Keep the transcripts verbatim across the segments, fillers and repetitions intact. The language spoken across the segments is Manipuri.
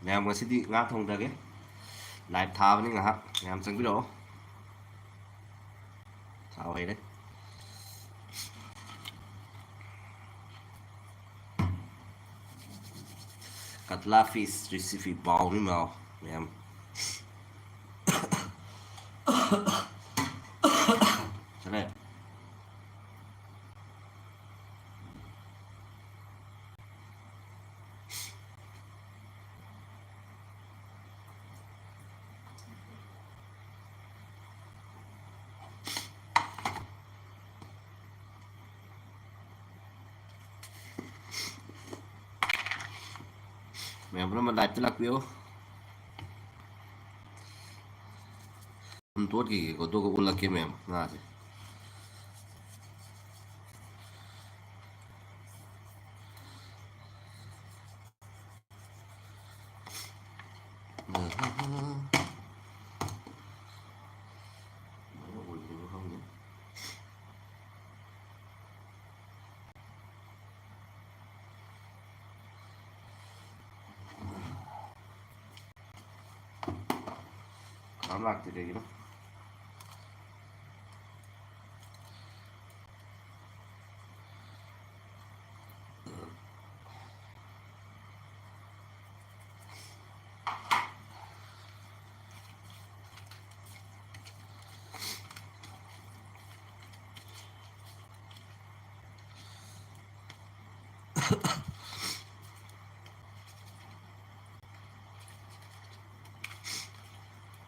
ꯃꯌꯥꯝ, ꯉꯁꯤꯗꯤ ꯉꯥ ꯊꯣꯡꯗꯒꯦ꯫ Live ꯊꯥꯕꯅꯤ ꯉꯥꯏꯍꯥꯛ꯫ ꯃꯌꯥꯝ ꯆꯪꯕꯤꯔꯛꯑꯣ꯫ ꯊꯥꯎ ꯍꯩꯔꯦ꯫ Katla fish recipe ꯕꯥꯎꯅꯤ ꯃꯥꯎ ꯃꯌꯥꯝ꯫ ꯆꯠꯂꯦ꯫ ꯃꯌꯥꯝ ꯄꯨꯝꯅꯃꯛ live ꯇ ꯂꯥꯛꯄꯤꯌꯨ꯫ ꯁꯨꯝ ꯇꯣꯠꯈꯤꯒꯦꯀꯣ, ꯑꯗꯨꯒ ꯎꯠꯂꯛꯀꯦ ꯃꯌꯥꯝ ꯉꯥꯁꯦ꯫ ꯀꯅꯥꯝ ꯂꯥꯛꯇꯦ ꯀꯩꯒꯤꯅꯣ?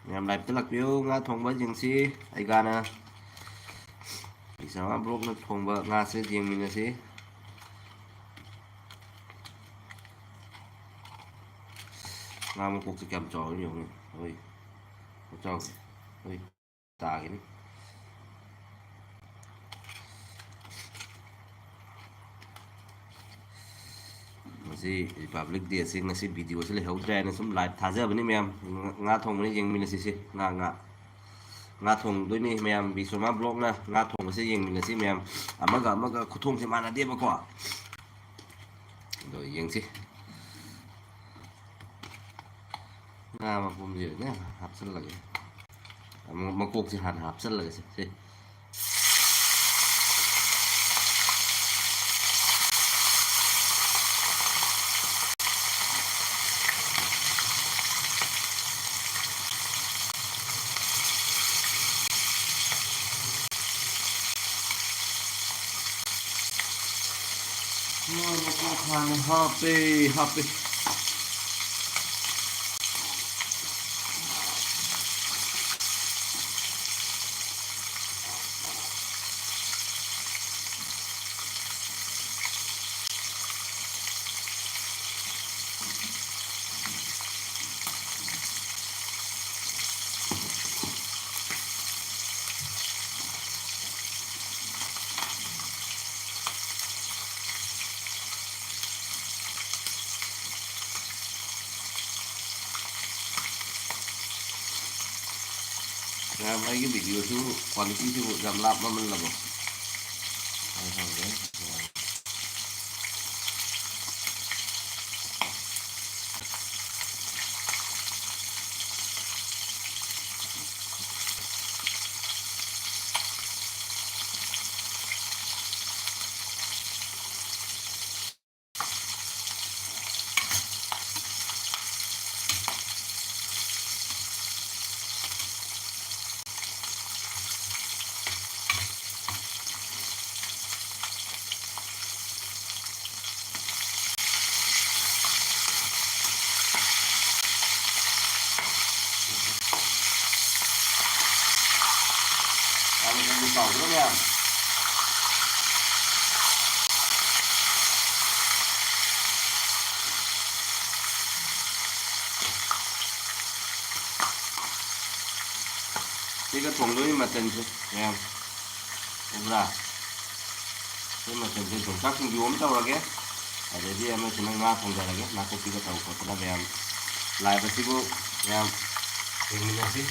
ꯃꯌꯥꯝ live ꯇ ꯂꯥꯛꯄꯤꯌꯨ, ꯉꯥ ꯊꯣꯡꯕ ꯌꯦꯡꯁꯤ꯫ ꯑꯩꯒꯥꯅ, ꯏꯆꯥꯃ vlog ꯅ ꯊꯣꯡꯕ ꯉꯥꯁꯦ ꯌꯦꯡꯃꯤꯟꯅꯁꯤ꯫ ꯉꯥ ꯃꯀꯣꯛꯁꯦ ꯀꯌꯥꯝ ꯆꯥꯎꯔꯤꯅꯣ ꯌꯦꯡꯉꯨꯅꯦ꯫ ꯍꯣꯏ, ꯈꯨꯆꯥꯎꯁꯦ꯫ ꯍꯣꯏ꯫ ꯇꯥꯒꯤꯅꯤ꯫ ꯉꯁꯤ Republic Day ꯁꯤ, ꯉꯁꯤ video ꯁꯤ ꯂꯩꯍꯧꯗ꯭ꯔꯦ ꯍꯥꯏꯅ ꯁꯨꯝ live ꯊꯥꯖꯕꯅꯤ ꯃꯌꯥꯝ꯫ ꯉꯥ ꯊꯣꯡꯕꯅ ꯌꯦꯡꯃꯤꯟꯅꯁꯤꯁꯦ꯫ ꯉꯥ, ꯉꯥ꯫ ꯉꯥ ꯊꯣꯡꯗꯣꯏꯅꯤ ꯃꯌꯥꯝ꯫ ꯕꯤꯁ꯭ꯋꯥꯃꯥ vlog ꯅ ꯉꯥ ꯊꯣꯡꯕꯁꯦ ꯌꯦꯡꯃꯤꯟꯅꯁꯤ ꯃꯌꯥꯝ꯫ ꯑꯃꯒ ꯑꯃꯒ ꯈꯨꯊꯣꯡꯁꯦ ꯃꯥꯟꯅꯗꯦꯕꯀꯣ꯫ ꯑꯗꯣ ꯌꯦꯡꯁꯤ꯫ ꯉꯥ ꯃꯄꯨꯝꯁꯦ ꯑꯣꯏꯅ ꯍꯥꯞꯆꯤꯜꯂꯒꯦ꯫ ꯑꯃꯨꯛ ꯃꯀꯣꯛꯁꯦ ꯍꯥꯟꯅ ꯍꯥꯞꯆꯤꯜꯂꯒꯦ ꯁꯦ꯫ ꯁꯦ꯫ ꯃꯀꯣꯛ ꯍꯥꯟꯅ ꯍꯥꯞꯄꯦ, ꯍꯥꯞꯄꯦ꯫ ꯃꯌꯥꯝ, ꯑꯩꯒꯤ video ꯁꯤꯕꯨ quality ꯁꯤꯕꯨ ꯌꯥꯝ ꯂꯥꯞꯃꯜꯂꯕꯣ? ꯑꯩ ꯈꯪꯗꯦ꯫ ꯌꯥꯝꯅ ꯀꯨꯏꯅ ꯇꯥꯎꯗ꯭ꯔꯣ ꯃꯌꯥꯝ? ꯁꯤꯒ ꯊꯣꯡꯗꯣꯏꯅꯤ ꯃꯆꯜꯁꯦ ꯃꯌꯥꯝ꯫ ꯎꯕ꯭ꯔꯥ? ꯑꯩꯈꯣꯏ ꯃꯆꯜꯁꯦ ꯌꯣꯡꯆꯥꯛ ꯁꯤꯡꯖꯨ ꯑꯃ ꯇꯧꯔꯒꯦ, ꯑꯗꯩꯗꯤ ꯑꯃꯁꯤꯅ ꯉꯥ ꯊꯣꯡꯖꯔꯒꯦ, ꯅꯥꯀꯨꯞꯄꯤꯒ ꯇꯧ ꯈꯣꯠꯇꯅ ꯃꯌꯥꯝ꯫ Live ꯑꯁꯤꯕꯨ ꯃꯌꯥꯝ ꯌꯦꯡꯃꯤꯟꯅꯁꯤ꯫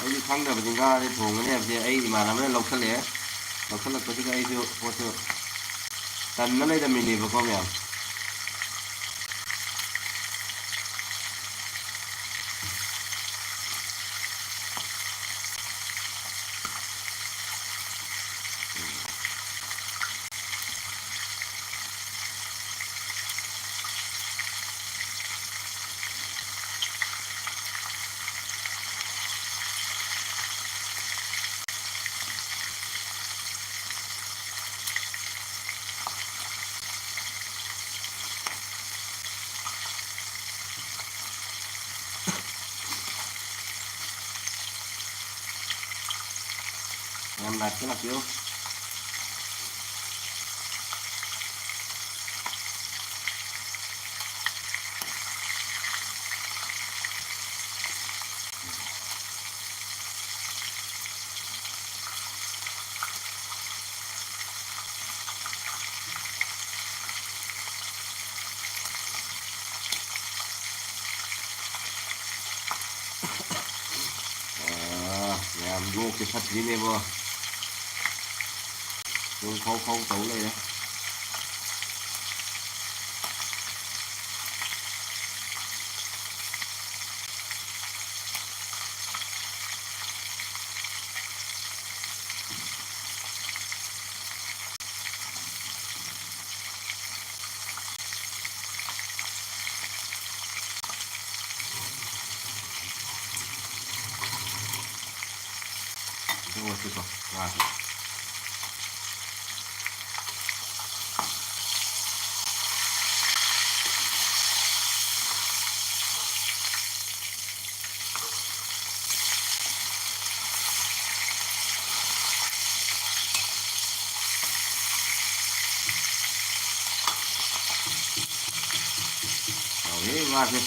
ꯑꯩꯗꯤ ꯈꯪꯗꯕꯅꯤ ꯉꯥꯁꯦ ꯊꯣꯡꯒꯅꯤ ꯍꯥꯏꯕꯁꯦ꯫ ꯑꯩ ꯏꯃꯥꯟꯅꯕꯅ ꯂꯧꯁꯜꯂꯛꯑꯦ꯫ ꯂꯧꯁꯜꯂꯛꯄꯁꯤꯗ ꯑꯩꯁꯨ ꯄꯣꯠꯇꯨ ꯇꯟꯅ ꯂꯩꯔꯝꯃꯤꯅꯦꯕꯀꯣ ꯃꯌꯥꯝ꯫ ꯌꯥꯝ ꯂꯥꯛꯀꯦ ꯂꯥꯛꯄꯤꯌꯨ꯫ ꯑꯥ, ꯃꯌꯥꯝ ꯂꯣꯛꯁꯦ ꯐꯠꯇ꯭ꯔꯤꯅꯦꯕꯣ꯫ ꯑꯗꯨꯝ ꯈꯧ ꯈꯧ ꯇꯧ ꯂꯩꯔꯦ꯫ ꯑꯗꯨ ꯑꯣꯏꯔꯁꯨꯀꯣ, ꯉꯥꯁꯦ꯫ ꯍꯥꯎꯔꯦ ꯉꯥꯁꯦ꯫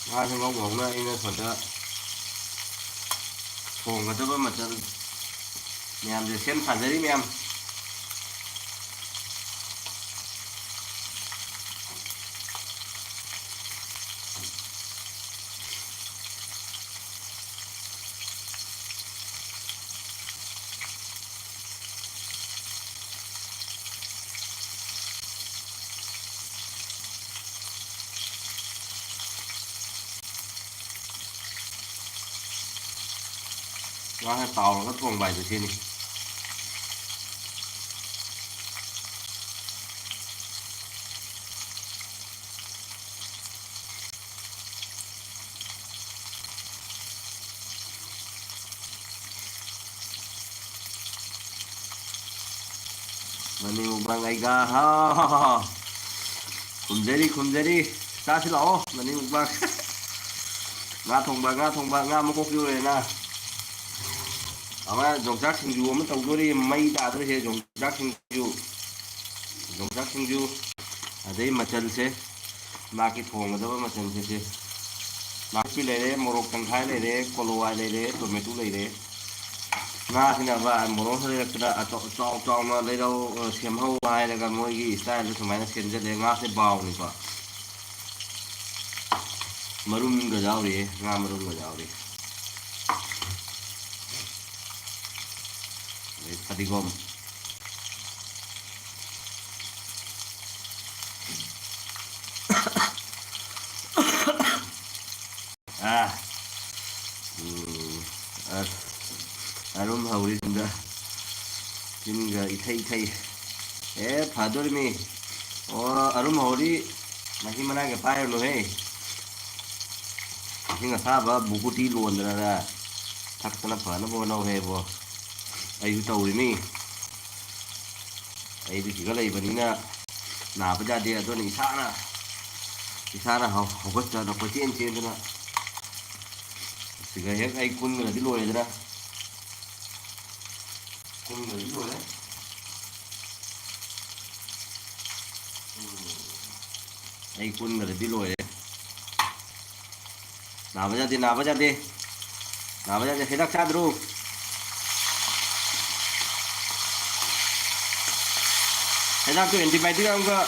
ꯉꯥꯁꯦ ꯉꯧ ꯉꯧꯅ ꯑꯩꯅ ꯁꯣꯝꯗ ꯊꯣꯡꯒꯗꯕ ꯃꯆꯜ ꯃꯌꯥꯝꯁꯦ ꯁꯦꯝ ꯁꯥꯖꯔꯤ ꯃꯌꯥꯝ꯫ ꯉꯥꯁꯦ ꯇꯥꯎꯔꯒ ꯊꯣꯡꯕ ꯍꯥꯏꯗꯣ ꯁꯤꯅꯤ꯫ ꯃꯅꯤ ꯃꯨꯛꯕꯥꯡ ꯑꯩꯒ ꯍꯥ ꯍꯥ ꯍꯥ ꯍꯥ꯫ ꯈꯨꯝꯖꯔꯤ ꯈꯨꯝꯖꯔꯤ꯫ ꯆꯥꯁꯤ ꯂꯥꯛꯑꯣ ꯃꯅꯤ ꯃꯨꯛꯕꯥꯡ꯫ ꯉꯥ ꯊꯣꯡꯕ ꯉꯥ ꯊꯣꯡꯕ ꯉꯥ ꯃꯀꯣꯛꯀꯤ ꯑꯣꯏꯔꯦꯅ꯫ ꯑꯃ ꯌꯣꯡꯆꯥꯛ ꯁꯤꯡꯖꯨ ꯑꯃ ꯇꯧꯗꯣꯔꯤ꯫ ꯃꯩ ꯇꯥꯗꯣꯔꯤꯁꯦ ꯌꯣꯡꯆꯥꯛ ꯁꯤꯡꯖꯨ꯫ ꯌꯣꯡꯆꯥꯛ ꯁꯤꯡꯖꯨ꯫ ꯑꯗꯩ ꯃꯆꯜꯁꯦ ꯃꯥꯒꯤ ꯊꯣꯡꯒꯗꯕ ꯃꯆꯜꯁꯦ ꯁꯦ꯫ ꯅꯥꯀꯨꯞꯄꯤ ꯂꯩꯔꯦ, ꯃꯣꯔꯣꯛ ꯇꯪꯈꯥꯏ ꯂꯩꯔꯦ, ꯀꯣꯂꯣꯋꯥꯏ ꯂꯩꯔꯦ, ꯇꯣꯃꯦꯇꯣ ꯂꯩꯔꯦ꯫ ꯉꯥꯁꯤꯅ ꯚꯥꯏ ꯃꯣꯔꯣꯛ ꯂꯩꯔꯛꯄꯗ ꯑꯆꯧ-, ꯆꯥꯎ ꯆꯥꯎꯅ ꯂꯩꯔꯧ, ꯑ, ꯁꯦꯝꯍꯧ ꯍꯥꯏꯔꯒ ꯃꯣꯏꯒꯤ ꯏꯁꯇꯥꯏꯜꯗ ꯁꯨꯃꯥꯏꯅ ꯁꯦꯝꯖꯜꯂꯦ꯫ ꯉꯥꯁꯦ ꯕꯥꯎꯅꯤꯀꯣ꯫ ꯃꯔꯨꯝꯒ ꯌꯥꯎꯔꯤꯌꯦ, ꯉꯥ ꯃꯔꯨꯝꯒ ꯌꯥꯎꯔꯤ꯫ ꯑꯗꯩ ꯐꯗꯤꯒꯣꯝ꯫ ꯑꯥ꯫ ꯎꯝ, ꯑꯁ, ꯑꯔꯨꯝ ꯍꯧꯔꯤ ꯁꯤꯗ꯫ ꯆꯤꯟꯒ ꯏꯊꯩ ꯏꯊꯩ꯫ ꯑꯦ, ꯐꯗꯣꯔꯤꯃꯤ꯫ ꯑꯣ, ꯑꯔꯨꯝ ꯍꯧꯔꯤ꯫ ꯃꯍꯤ ꯃꯅꯥꯏꯒ ꯄꯥꯏꯔꯨꯅꯨꯍꯦ꯫ ꯏꯁꯤꯡ ꯑꯁꯥꯕ ꯕꯨꯀꯨꯇꯤ ꯂꯣꯟꯗꯅ ꯊꯛꯇꯅ ꯐꯅꯕ ꯍꯣꯠꯅꯧꯍꯦ ꯏꯕꯣ꯫ ꯑꯩꯁꯨ ꯇꯧꯔꯤꯃꯤ꯫ ꯑꯩꯗꯤ ꯁꯤꯗ ꯂꯩꯕꯅꯤꯅ ꯅꯥꯕ ꯌꯥꯗꯦ꯫ ꯑꯗꯨꯅ ꯏꯁꯥꯅ, ꯏꯁꯥꯅ ꯍꯧ-, ꯍꯧꯒꯠꯆꯗꯅ ꯀꯣꯏꯆꯦꯟ ꯆꯦꯟꯗꯅ ꯁꯤꯒ ꯍꯦꯛ ꯑꯩ ꯀꯨꯟꯈ꯭ꯔꯗꯤ ꯂꯣꯏꯔꯦꯗꯅ꯫ ꯀꯨꯟꯈ꯭ꯔꯗꯤ ꯂꯣꯏꯔꯦ꯫ ꯎꯝ꯫ ꯑꯩ ꯀꯨꯟꯈ꯭ꯔꯗꯤ ꯂꯣꯏꯔꯦ꯫ ꯅꯥꯕ ꯌꯥꯗꯦ, ꯅꯥꯕ ꯌꯥꯗꯦ, ꯅꯥꯕ ꯌꯥꯗꯦ꯫ ꯍꯤꯗꯥꯛ ꯆꯥꯗ꯭ꯔꯣ? ꯍꯤꯗꯥꯛꯇꯣ antibiotic ꯑꯃꯒ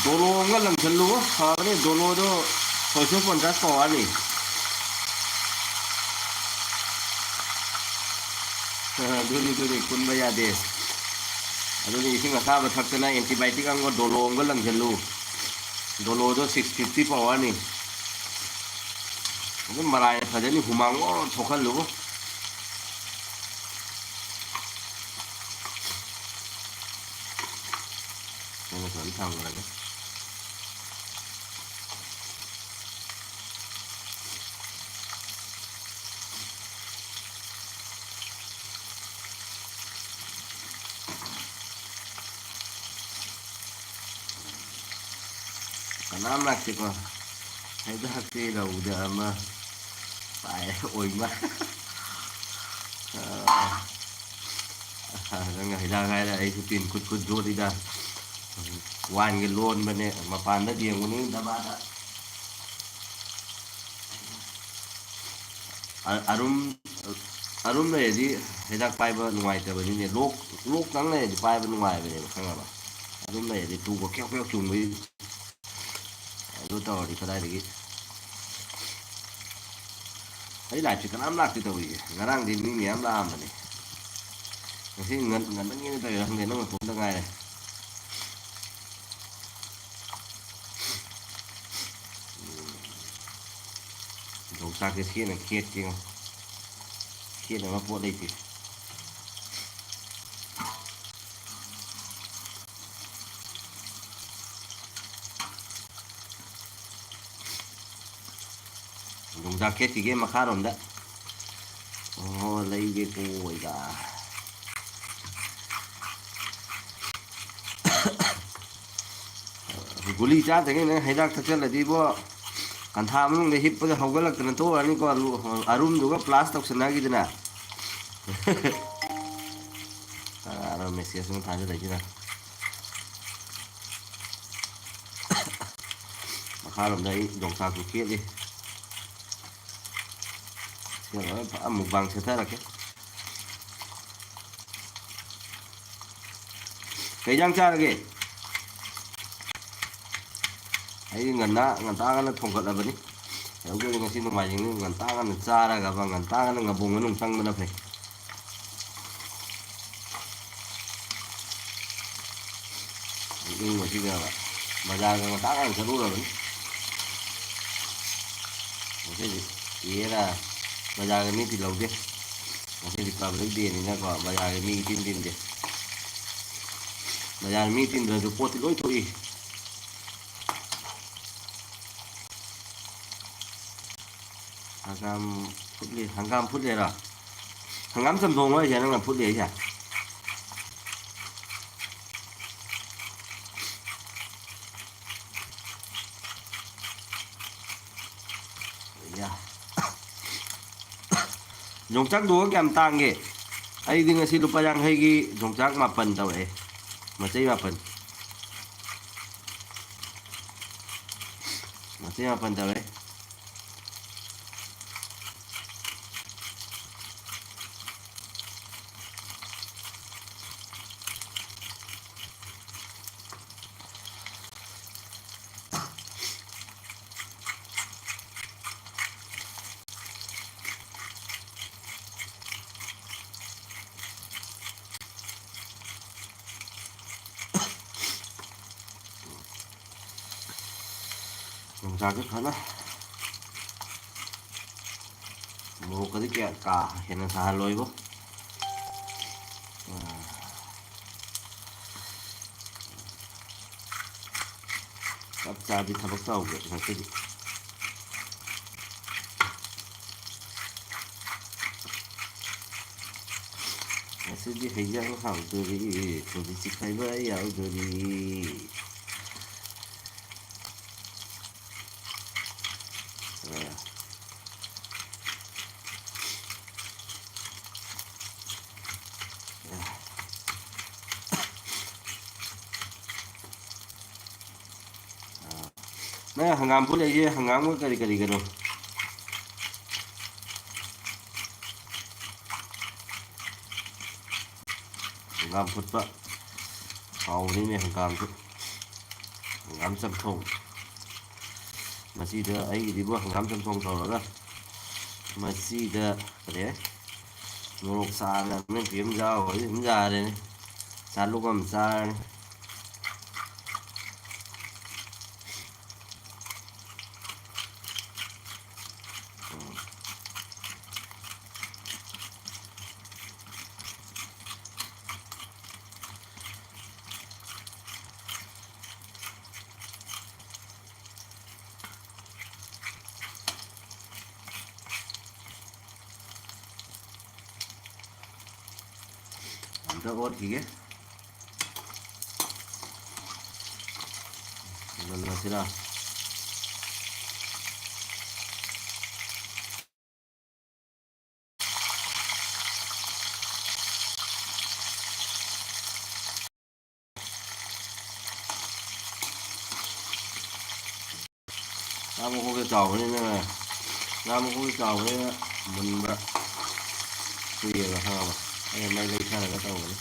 ꯗꯣꯂꯣ ꯑꯃꯒ ꯂꯪꯁꯜꯂꯨ, ꯐꯕꯅꯤ꯫ ꯗꯣꯂꯣꯗꯣ ꯁꯣꯏꯁꯨ ꯄꯟꯆꯥꯁ ꯄꯋꯥꯔꯅꯤ꯫ ꯑꯗꯨꯅꯤ, ꯑꯗꯨꯅꯤ, ꯀꯨꯟꯕ ꯌꯥꯗꯦ꯫ ꯑꯗꯨꯅꯤ, ꯏꯁꯤꯡ ꯑꯁꯥꯕ ꯊꯛꯇꯅ antibiotic ꯑꯃꯒ ꯗꯣꯂꯣ ꯑꯃꯒ ꯂꯪꯁꯤꯜꯂꯨ꯫ ꯗꯣꯂꯣꯗꯣ six fifty powerꯅꯤ꯫ ꯑꯗꯨꯝ ꯃꯔꯥꯏꯅ ꯐꯖꯅꯤ, ꯍꯨꯃꯥꯡ ꯑꯣꯔ ꯊꯣꯛꯍꯜꯂꯨꯕꯨ꯫ ꯑꯩꯅ ꯐꯖꯅ ꯊꯝꯈ꯭ꯔꯒꯦ꯫ ꯀꯅꯥꯝ ꯂꯥꯛꯇꯦꯀꯣ꯫ ꯍꯩꯗ ꯍꯛꯇꯦ ꯂꯧꯗ ꯑꯃ ꯄꯥꯏ ꯑꯣꯏꯃ꯫ ꯑ, ꯅꯪꯅ ꯍꯩꯗꯥꯛ ꯍꯥꯏꯔ ꯑꯩꯁꯨ ꯇꯤꯟ ꯈꯨꯠ ꯈꯨꯠ ꯌꯣꯠꯂꯤꯗ꯫ ꯋꯥꯏꯟꯒ ꯂꯣꯟꯕꯅꯦ, ꯃꯄꯥꯟꯗ ꯌꯦꯡꯉꯨꯅꯤ ꯗꯕꯥꯗ꯫ ꯑ-, ꯑꯔꯨꯝ, ꯑꯔꯨꯝ ꯂꯩꯔꯗꯤ ꯍꯤꯗꯥꯛ ꯄꯥꯏꯕ ꯅꯨꯡꯉꯥꯏꯇꯕꯅꯤꯅꯦ꯫ ꯂꯣꯛ, ꯂꯣꯛꯇꯪ ꯂꯩꯔꯗꯤ ꯄꯥꯏꯕ ꯅꯨꯡꯉꯥꯏꯕꯅꯦꯕ, ꯈꯪꯉꯕ? ꯑꯔꯨꯝ ꯂꯩꯔꯗꯤ ꯇꯨꯒ ꯈ꯭ꯌꯣꯛ ꯈ꯭ꯌꯣꯛ ꯆꯨꯡꯕꯩ ꯑꯗꯨ ꯇꯧꯔꯗꯤ ꯀꯗꯥꯏꯗꯒꯤ? ꯑꯩ ꯂꯥꯏꯐꯁꯦ ꯀꯅꯥꯝ ꯂꯥꯛꯇꯦ ꯇꯧꯔꯤꯁꯦ꯫ ꯉꯔꯥꯡꯗꯤ ꯃꯤ ꯃꯌꯥꯝ ꯂꯥꯛꯑꯝꯕꯅꯦ꯫ ꯉꯁꯤ ꯉꯟ-, ꯉꯟꯃꯟꯒꯤꯅ ꯇꯧꯔꯤꯔꯥ ꯈꯪꯗꯦ, ꯅꯪ ꯅꯇꯣꯝꯇ ꯉꯥꯏꯔꯦ꯫ ꯎꯝ꯫ ꯌꯣꯡꯆꯥꯛꯁꯦ ꯁꯦꯠꯅ ꯈꯦꯠꯀꯦꯉꯣ꯫ ꯈꯦꯠꯅꯕ ꯄꯣꯠ ꯂꯩꯇꯦ꯫ ꯌꯣꯡꯆꯥꯛ ꯈꯦꯠꯈꯤꯒꯦ ꯃꯈꯥꯔꯣꯝꯗ꯫ ꯑꯣ, ꯂꯩꯒꯦ ꯀꯣꯏꯗ꯫ ꯒꯨꯂꯤ ꯆꯥꯗ꯭ꯔꯤꯉꯩ ꯅꯪ ꯍꯤꯗꯥꯛ ꯊꯛꯆꯜꯂꯗꯤ ꯏꯕꯣ, ꯀꯟꯊꯥ ꯃꯅꯨꯡꯗ ꯍꯤꯞꯄꯗ ꯍꯧꯒꯠꯂꯛꯇꯅ ꯇꯣꯛꯑꯅꯤꯀꯣ, ꯑꯔꯨꯝꯗꯨꯒ ꯄ꯭ꯂꯥꯁ ꯇꯧꯁꯟꯅꯈꯤꯗꯅ꯫ ꯀꯅꯥꯅꯣ ꯃꯦꯁꯦꯖ ꯑꯃ ꯊꯥꯖꯤꯜꯂꯛꯏꯁꯤꯅ? ꯃꯈꯥꯔꯣꯝꯗ ꯑꯩ ꯌꯣꯡꯆꯥꯛꯁꯨ ꯈꯦꯠꯂꯤ꯫ ꯁꯤ ꯂꯣꯏꯔ ꯐꯖꯅ ꯃꯨꯛꯕꯥꯡ ꯁꯦꯠꯊꯔꯛꯀꯦ꯫ ꯀꯩ ꯏꯟꯖꯥꯡ ꯆꯥꯔꯒꯦ? ꯑꯩ ꯉꯟꯅ, ꯉꯟꯇꯥ ꯉꯟꯅ ꯊꯣꯡꯒꯠꯂꯕꯅꯤ꯫ ꯀꯩꯗꯧꯗꯣꯏꯅꯣ, ꯉꯁꯤ ꯅꯣꯡꯃꯥꯏꯖꯤꯡꯅꯤ, ꯉꯟꯇꯥ ꯉꯟꯅ ꯆꯥꯔꯒꯕ, ꯉꯟꯇꯥ ꯉꯟꯅ ꯉꯕꯨ ꯃꯅꯨꯡ ꯆꯪꯕꯅ ꯐꯩ꯫ ꯏꯪꯕꯁꯤꯗ ꯕꯖꯥꯔꯒ ꯉꯟꯇꯥ ꯉꯟꯅ ꯆꯠꯂꯨꯔꯕꯅꯤ꯫ ꯉꯁꯤꯗꯤ ꯌꯦꯔꯥ ꯕꯖꯥꯔꯒ ꯃꯤ ꯇꯤꯜꯍꯧꯗꯦ꯫ ꯉꯁꯤꯗꯤ ꯄꯕ꯭ꯂꯤꯛ ꯗꯦꯅꯤꯅꯀꯣ, ꯕꯖꯥꯔꯒ ꯃꯤ ꯏꯇꯤꯟ ꯇꯤꯟꯗꯦ꯫ ꯕꯖꯥꯔ ꯃꯤ ꯇꯤꯟꯗ꯭ꯔꯁꯨ ꯄꯣꯠꯇꯤ ꯂꯣꯏ ꯊꯣꯛꯏ꯫ ꯍꯪꯒꯥꯝ ꯐꯨꯠꯂꯤ, ꯍꯪꯒꯥꯝ ꯐꯨꯠꯂꯤꯔꯣ? ꯍꯪꯒꯥꯝ ꯆꯝꯊꯣꯡꯂꯣ ꯍꯥꯏꯁꯦ ꯅꯪꯅ ꯐꯨꯠꯂꯤ ꯍꯥꯏꯁꯦ? ꯌꯥ꯫ ꯌꯣꯡꯆꯥꯛ ꯗꯣ ꯀꯌꯥꯝ ꯇꯥꯡꯒꯦ? ꯑꯩꯗꯤ ꯉꯁꯤ ꯂꯨꯄꯥ ꯌꯥꯡꯈꯩꯒꯤ ꯌꯣꯡꯆꯥꯛ ꯃꯥꯄꯟ ꯇꯧꯔꯛꯑꯦ꯫ ꯃꯆꯩ ꯃꯥꯄꯟ꯫ ꯃꯆꯩ ꯃꯥꯄꯟ ꯇꯧꯔꯛꯑꯦ꯫ ꯌꯣꯡꯆꯥꯛꯁꯦ ꯐꯖꯅ ꯃꯣꯔꯣꯛꯀꯗꯤ ꯀꯌꯥ ꯀꯥ ꯍꯦꯟꯅ ꯁꯥꯍꯜꯂꯣꯏꯕꯣ꯫ ꯆꯞ ꯆꯥꯕꯤ ꯊꯕꯛ ꯇꯧꯒꯦ ꯉꯁꯤꯗꯤ꯫ ꯉꯁꯤꯗꯤ ꯍꯩꯖꯥꯡ ꯍꯥꯎꯗꯣꯔꯤ, ꯊꯣꯏꯗꯤꯡ ꯆꯤꯛꯈꯥꯏꯕ ꯌꯥꯎꯗꯣꯔꯤ꯫ ꯑ꯫ ꯅꯪ ꯍꯪꯒꯥꯝ ꯐꯨꯠꯂꯛꯏꯁꯦ ꯍꯪꯒꯥꯝꯒ ꯀꯔꯤ ꯀꯔꯤꯒꯅꯣ? ꯍꯪꯒꯥꯝ ꯐꯨꯠꯄ ꯍꯥꯎꯕꯅꯤꯅꯦ, ꯍꯪꯒꯥꯝꯁꯨ꯫ ꯍꯪꯒꯥꯝ ꯆꯝꯊꯣꯡ꯫ ꯃꯁꯤꯗ ꯑꯩꯒꯤꯗꯤꯕꯨ ꯍꯪꯒꯥꯝ ꯆꯝꯊꯣꯡ ꯇꯧꯔꯒ ꯃꯁꯤꯗ ꯀꯔꯤ ꯃꯣꯔꯣꯛ ꯁꯥꯅ ꯑꯃ ꯌꯥꯎꯔꯗꯤ ꯑꯗꯨꯝ ꯌꯥꯔꯦꯅꯦ꯫ ꯆꯥꯂꯨꯛ ꯑꯃ ꯆꯥꯔꯅꯤ꯫ ꯑꯝꯇ ꯑꯣꯠꯈꯤꯒꯦ꯫ ꯃꯨꯜꯂꯁꯤꯔ? ꯉꯥ ꯃꯈꯣꯡꯁꯦ ꯆꯥꯎꯕꯅꯤꯅ, ꯉꯥ ꯃꯈꯣꯡꯁꯦ ꯆꯥꯎꯕꯅꯤꯅ ꯃꯨꯟꯕ ꯀꯨꯏꯌꯦꯕ, ꯈꯪꯉꯕ? ꯑꯩꯅ ꯃꯩ ꯂꯩꯊꯔꯒ ꯇꯧꯕꯅꯤ꯫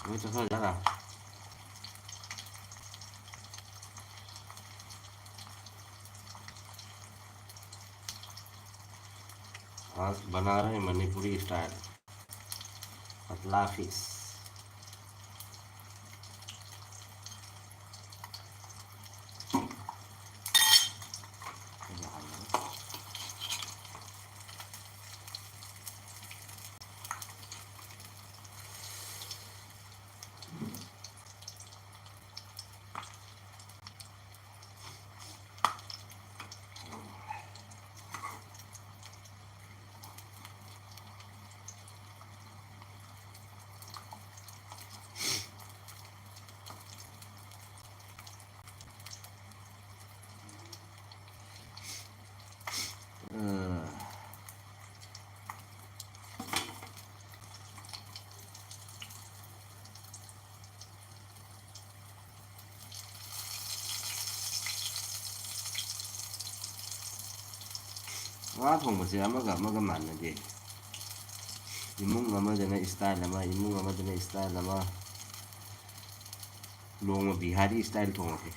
ꯂꯣꯏ ꯆꯠꯈ꯭ꯔꯖꯥꯠꯂ? आज बना रहे हैं मणिपुरी स्टाइल, कतला फिश। ꯉꯥ ꯊꯣꯡꯕꯁꯦ ꯑꯃꯒ ꯑꯃꯒ ꯃꯥꯟꯅꯗꯦ꯫ ꯏꯃꯨꯡ ꯑꯃꯗꯅ ꯏꯁꯇꯥꯏꯜ ꯑꯃ, ꯏꯃꯨꯡ ꯑꯃꯗꯅ ꯏꯁꯇꯥꯏꯜ ꯑꯃ꯫ ꯅꯣꯡꯃ ꯕꯤꯍꯥꯔꯤ ꯏꯁꯇꯥꯏꯜ ꯊꯣꯡꯉꯁꯦ꯫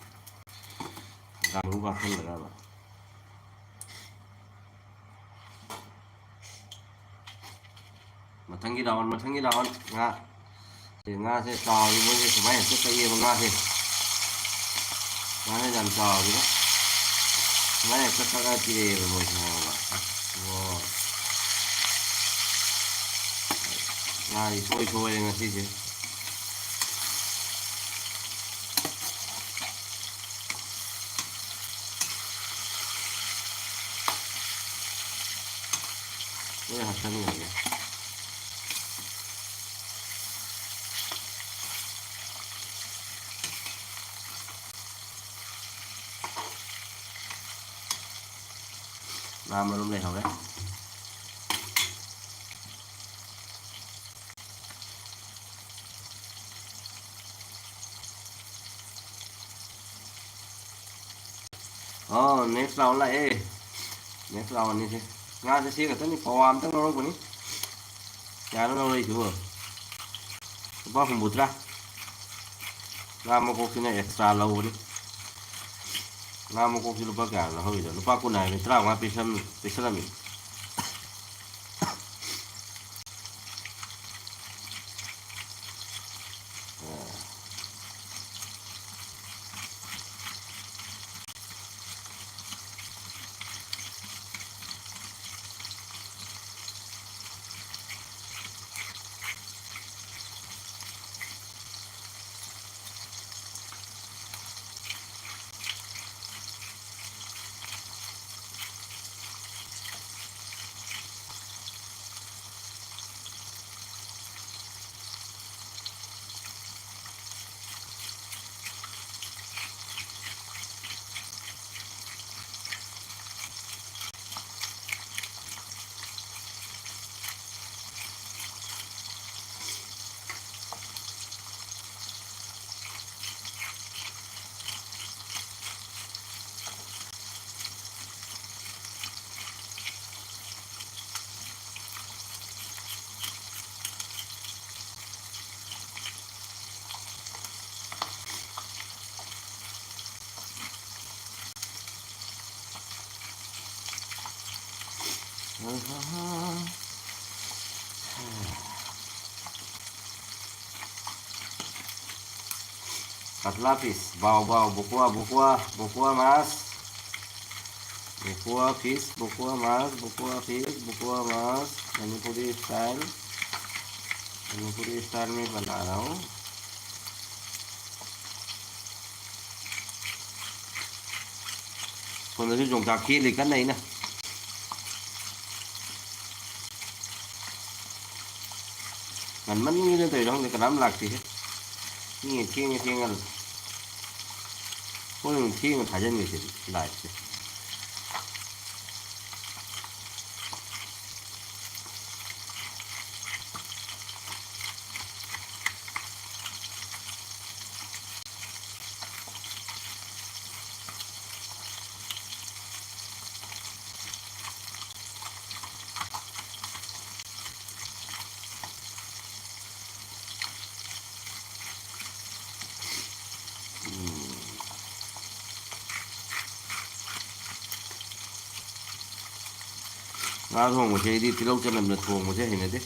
ꯒꯥꯅꯨ ꯀꯥꯞꯁꯜꯂꯒꯕ꯫ ꯃꯊꯪꯒꯤ ꯔꯥꯎꯟ, ꯃꯊꯪꯒꯤ ꯔꯥꯎꯟ ꯉꯥ꯫ ꯁꯤ ꯉꯥꯁꯦ ꯆꯥꯎꯔꯤ, ꯃꯣꯏꯁꯦ ꯁꯨꯃꯥꯏꯅ ꯍꯦꯛꯇ ꯀꯛꯑꯦꯕ ꯉꯥꯁꯦ꯫ ꯉꯥꯁꯦ ꯌꯥꯝ ꯆꯥꯎꯔꯤꯕ꯫ ꯁꯨꯃꯥꯏꯅ ꯍꯦꯛꯇ ꯀꯛꯑ ꯄꯤꯔꯛꯑꯦꯕ ꯃꯣꯏꯁꯦ, ꯈꯪꯉꯕ? ꯑꯣ꯫ ꯉꯥ ꯏꯁꯣꯏ ꯁꯣꯏꯔꯦ ꯉꯁꯤꯁꯦ꯫ ꯂꯣꯏ ꯍꯥꯞꯆꯟꯈ꯭ꯔꯒꯦ꯫ ꯉꯥ ꯃꯔꯨꯝ ꯂꯩꯍꯧꯔꯦ꯫ ꯑꯣ, next round ꯂꯥꯛꯑꯦ꯫ Next round ꯑꯅꯤꯁꯦ꯫ ꯉꯥꯁꯦ ꯁꯤ ꯈꯛꯇꯅꯤ, ꯄꯋꯥ ꯑꯝꯇꯪ ꯂꯧꯔꯛꯄꯅꯤ꯫ ꯀꯌꯥꯅꯣ ꯂꯧꯔꯛꯏꯁꯤꯕꯣ? ꯂꯨꯄꯥ ꯍꯨꯝꯐꯨꯇꯔꯥ꯫ ꯉꯥ ꯃꯀꯣꯛꯁꯤꯅ extra ꯂꯧꯕꯅꯤ꯫ ꯉꯥ ꯃꯀꯣꯛꯁꯤ ꯂꯨꯄꯥ ꯀꯌꯥ ꯂꯧꯍꯧꯔꯤꯅꯣ? ꯂꯨꯄꯥ ꯀꯨꯟ ꯍꯥꯏꯕꯅꯤ, ꯇꯔꯥꯃꯉꯥ ꯄꯤꯁꯟ-, ꯄꯤꯁꯜꯂꯝꯃꯤ꯫ Katla fish, bao bao, bukua bukua, bukua mass. Bukua fish, bukua mass, bukua fish, bukua mass. Manipuri style. Manipuri style में बना रहा हूँ. ꯁꯣꯝꯗꯁꯨ ꯌꯣꯡꯆꯥꯛ ꯈꯦꯠꯂꯤ ꯀꯟꯅ ꯑꯩꯅ. ꯉꯟꯃꯟꯒꯤꯗꯅ ꯇꯧꯔꯤꯔ ꯈꯪꯗꯦ, ꯀꯅꯥꯝ ꯂꯥꯛꯇꯦꯍꯦ. ꯃꯤꯅ ꯊꯦꯡꯉ ꯊꯦꯡꯉ ꯍꯣꯏ, ꯊꯦꯡꯅ ꯊꯥꯖꯤꯟꯒꯦ ꯁꯤꯗꯤ ꯂꯥꯏꯠꯁꯦ. ꯉꯥ ꯊꯣꯡꯕꯁꯦ ꯑꯩꯗꯤ ꯇꯤꯜꯍꯧ ꯆꯅꯝꯅ ꯊꯣꯡꯕꯁꯦ ꯍꯩꯅꯗꯦ.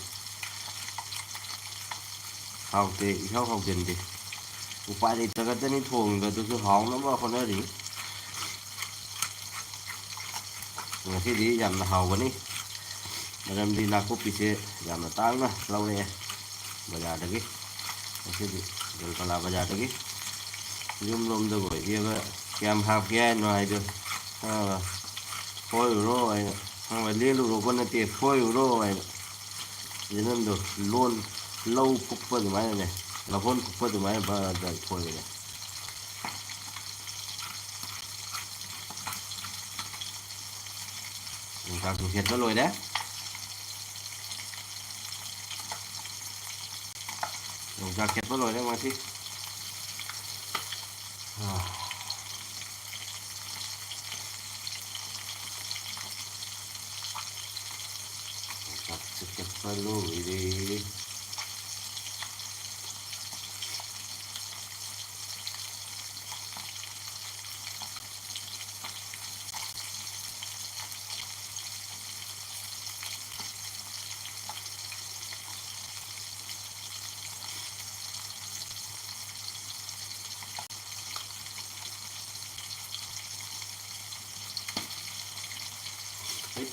ꯍꯥꯎꯇꯦ, ꯏꯍꯥꯎ ꯍꯥꯎꯖꯟꯗꯦ. ꯎꯄꯥꯏ ꯂꯩꯇ꯭ꯔꯒꯇꯅꯤ ꯊꯣꯡꯉꯤꯕ, ꯑꯗꯨꯁꯨ ꯍꯥꯎꯅꯕ ꯍꯣꯠꯅꯔꯤ. ꯉꯁꯤꯗꯤ ꯌꯥꯝꯅ ꯍꯥꯎꯒꯅꯤ, ꯃꯔꯝꯗꯤ ꯅꯥꯀꯨꯞꯄꯤꯁꯦ ꯌꯥꯝꯅ ꯇꯥꯡꯅ ꯂꯧꯔꯛꯑꯦ ꯕꯖꯥꯔꯗꯒꯤ. ꯉꯁꯤꯗꯤ ꯒꯣꯜꯀꯟꯗ ꯕꯖꯥꯔꯗꯒꯤ. ꯌꯨꯝꯂꯣꯝꯗ ꯑꯣꯏꯗꯤ ꯑꯃ ꯀꯌꯥꯝ ꯍꯥꯞꯀꯦ ꯍꯥꯏꯅꯣ ꯍꯥꯏꯗꯣ, ꯑꯥ, ꯐꯣꯏꯔꯨꯔꯣ ꯍꯥꯏꯅ, ꯑꯥ, ꯂꯦꯜꯂꯨꯔꯣꯀꯣ ꯅꯠꯇꯦ, ꯐꯣꯏꯔꯨꯔꯣ ꯍꯥꯏꯅ. ꯌꯦꯅꯝꯗꯣ ꯂꯣꯟ, ꯂꯧ ꯐꯨꯛꯄ ꯑꯗꯨꯃꯥꯏꯅꯅꯦ, ꯂꯧꯍꯣꯟ ꯐꯨꯛꯄ ꯑꯗꯨꯃꯥꯏꯅ ꯕꯔ ꯕꯔ ꯐꯣꯏꯕꯅꯦ. ꯌꯣꯡꯆꯥꯛꯁꯨ ꯈꯦꯠꯄ ꯂꯣꯏꯔꯦ. ꯌꯣꯡꯆꯥꯛ ꯈꯦꯠꯄ ꯂꯣꯏꯔꯦ ꯉꯁꯤ. ꯑꯥ. ꯌꯣꯡꯆꯥꯛꯁꯨ ꯈꯦꯠꯄ ꯂꯣꯏꯔꯦ.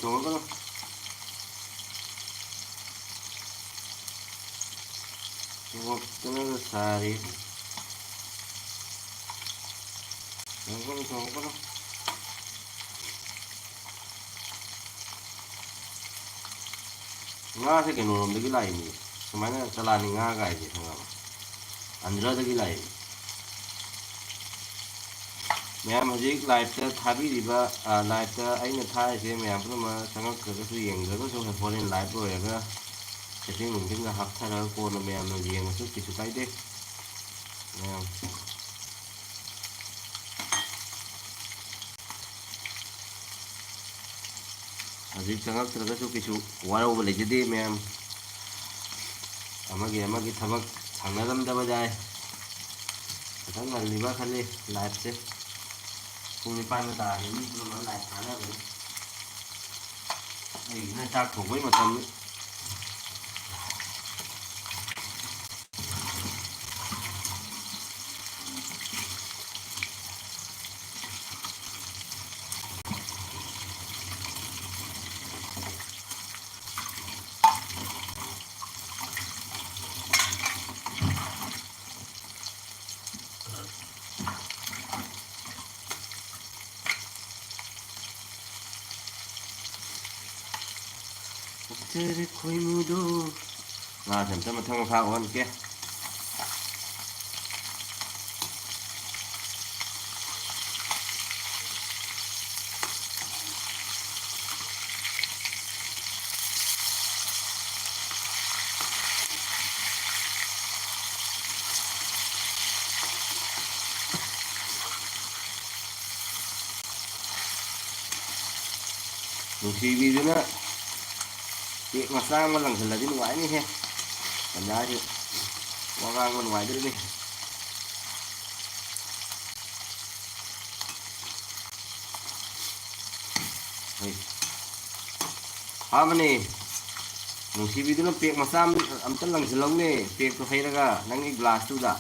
ꯆꯣꯡꯉꯛꯀꯅꯨ꯫ ꯆꯣꯡꯉꯛꯇꯅꯒ ꯁꯥꯔꯤ꯫ ꯆꯣꯡꯉꯛꯀꯅꯨ, ꯆꯣꯡꯉꯛꯀꯅꯨ꯫ ꯉꯥꯁꯦ ꯀꯩꯅꯣꯔꯣꯝꯗꯒꯤ ꯂꯥꯛꯏꯅꯦ꯫ ꯁꯨꯃꯥꯏꯅ ꯆꯂꯥꯅꯤ ꯉꯥ ꯀꯥꯏꯁꯦ ꯈꯪꯉꯕ? ꯑꯟꯙ꯭ꯔꯗꯒꯤ ꯂꯥꯛꯏꯅꯦ꯫ ꯃꯌꯥꯝ ꯍꯧꯖꯤꯛ live-ꯇ ꯊꯥꯕꯤꯔꯤꯕ, ꯑ, live-ꯇ ꯑꯩꯅ ꯊꯥꯔꯤꯁꯦ ꯃꯌꯥꯝ ꯄꯨꯝꯅꯃꯛ ꯆꯪꯉꯛꯇ꯭ꯔꯒꯁꯨ, ꯌꯦꯡꯗ꯭ꯔꯒꯁꯨ, ꯍꯣꯔꯦꯟ live ꯂꯣꯏꯔꯒ setting ꯅꯨꯡꯇꯤꯡꯒ ꯍꯥꯞꯊꯔꯒ ꯀꯣꯟꯅ ꯃꯌꯥꯝꯅ ꯌꯦꯡꯉꯁꯨ ꯀꯩꯁꯨ ꯀꯥꯏꯗꯦ꯫ ꯃꯌꯥꯝ ꯍꯧꯖꯤꯛ ꯆꯪꯉꯛꯇ꯭ꯔꯒꯁꯨ ꯀꯩꯁꯨ ꯋꯥꯔꯧꯕ ꯂꯩꯖꯗꯦ ꯃꯌꯥꯝ꯫ ꯑꯃꯒꯤ ꯑꯃꯒꯤ ꯊꯕꯛ ꯁꯪꯅꯔꯝꯗꯕ ꯌꯥꯏ꯫ ꯈꯤꯇꯪ ꯉꯜꯂꯤꯕ ꯈꯜꯂꯤ live-ꯁꯦ꯫ ꯄꯨꯡ ꯅꯤꯄꯥꯟꯒ ꯇꯥꯔꯗꯤ ꯃꯤ ꯄꯨꯝꯅꯃꯛ live ꯊꯥꯅꯕꯅꯤ꯫ ꯑꯩꯒꯤꯅ ꯆꯥꯛ ꯊꯣꯡꯕꯩ ꯃꯇꯝꯅꯤ꯫ ꯑꯣꯛꯆꯔꯦ ꯈꯣꯏꯃꯨꯗꯣ꯫ ꯉꯥꯁꯦ ꯑꯝꯇ ꯃꯊꯪ ꯃꯈꯥ ꯑꯣꯟꯒꯦ꯫ ꯅꯨꯡꯁꯤꯕꯤꯗꯨꯅ ꯄꯦꯛ ꯃꯆꯥ ꯑꯃ ꯂꯪꯁꯤꯜꯂꯗꯤ ꯅꯨꯡꯉꯥꯏꯅꯤꯍꯦ꯫ ꯇꯟꯖꯥꯁꯤ ꯋꯥ ꯉꯥꯡꯕ ꯅꯨꯡꯉꯥꯏꯗꯣꯔꯤꯅꯤ꯫ ꯍꯣꯏ꯫ ꯐꯥꯕꯅꯦ꯫ ꯅꯨꯡꯁꯤꯕꯤꯗꯨꯅ ꯄꯦꯛ ꯃꯆꯥ ꯑꯝ-, ꯑꯝꯇ ꯂꯪꯁꯤꯜꯂꯧꯅꯦ, ꯄꯦꯛꯇꯣ ꯍꯩꯔꯒ ꯅꯪꯒꯤ glass-ꯇꯨꯗ꯫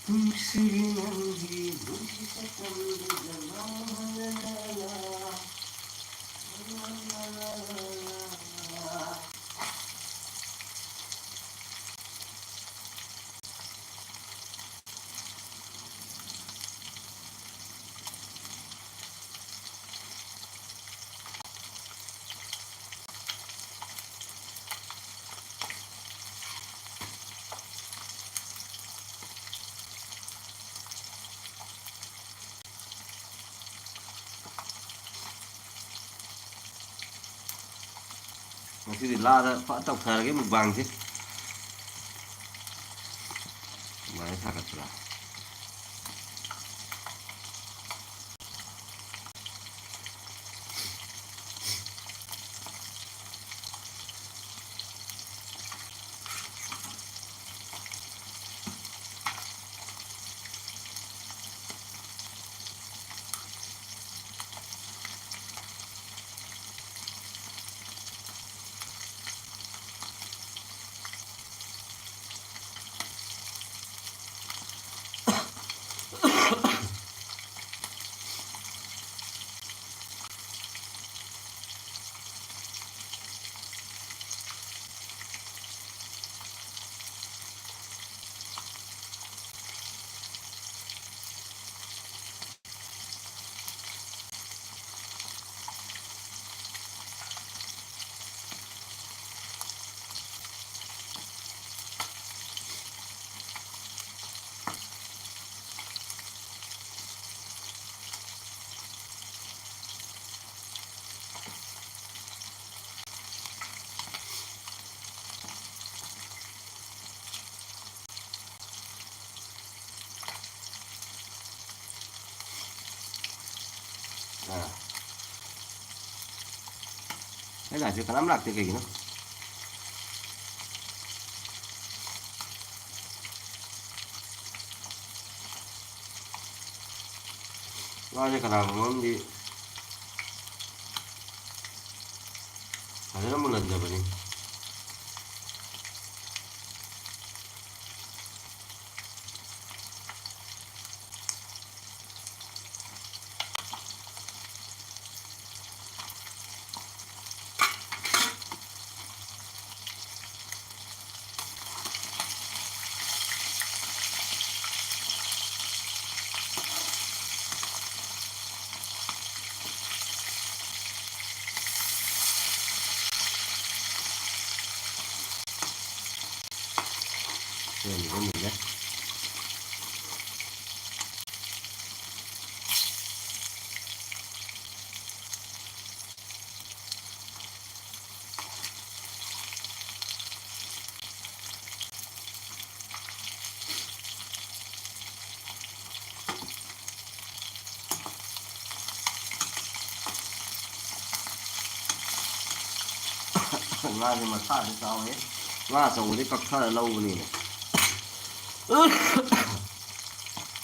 ꯅꯨꯡꯁꯤꯕꯤ ꯅꯪꯒꯤ ꯅꯨꯡꯁꯤ ꯁꯛꯇꯝꯗꯨꯗ ꯉꯥꯎꯍꯜꯂꯦ꯫ ꯉꯁꯤꯗꯤ ꯂꯥꯗ ꯐ ꯇꯧꯊꯔꯒꯦ ꯃꯨꯛꯕꯥꯡꯁꯦ꯫ ꯁꯨꯃꯥꯏꯅ ꯊꯥꯒꯠꯄ꯭ꯔꯥ? ꯑꯥ꯫ ꯑꯩ ꯂꯥꯛꯁꯦ ꯀꯅꯥꯝ ꯂꯥꯛꯇꯦ ꯀꯩꯒꯤꯅꯣ? ꯉꯥꯁꯦ ꯀꯅꯥꯒꯨꯝꯕ ꯑꯃꯗꯤ ꯐꯖꯅ ꯃꯨꯜꯍꯟꯖꯕꯅꯤ꯫ ꯁꯦꯝꯕ ꯃꯨꯜꯂꯦ꯫ ꯉꯥꯁꯦ ꯃꯁꯥꯗꯤ ꯆꯥꯎꯋꯦ꯫ ꯉꯥ ꯑꯆꯧꯕꯗꯤ ꯀꯛꯊꯔ ꯂꯧꯕꯅꯤꯅꯦ꯫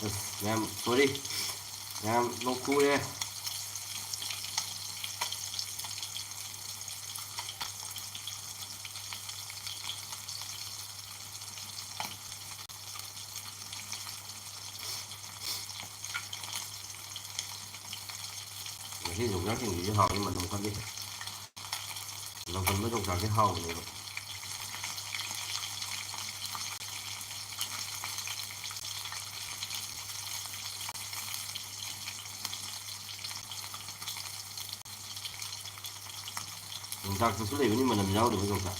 ꯑꯁ, ꯃꯌꯥꯝ, sorry꯫ ꯃꯌꯥꯝ ꯂꯣꯛ ꯈꯨꯔꯦ꯫ ꯉꯁꯤ ꯌꯣꯡꯆꯥꯛꯁꯤꯡꯁꯤꯁꯨ ꯍꯥꯎꯋꯤ, ꯃꯇꯝ ꯈꯔꯗꯤ꯫ ꯂꯪꯈꯠꯄ ꯌꯣꯡꯆꯥꯛꯁꯦ ꯍꯥꯎꯕꯅꯦꯕ꯫ ꯌꯣꯡꯆꯥꯛꯇꯁꯨ ꯂꯩꯕꯅꯤ ꯃꯅꯝ ꯌꯥꯎꯗꯕ ꯌꯣꯡꯆꯥꯛ꯫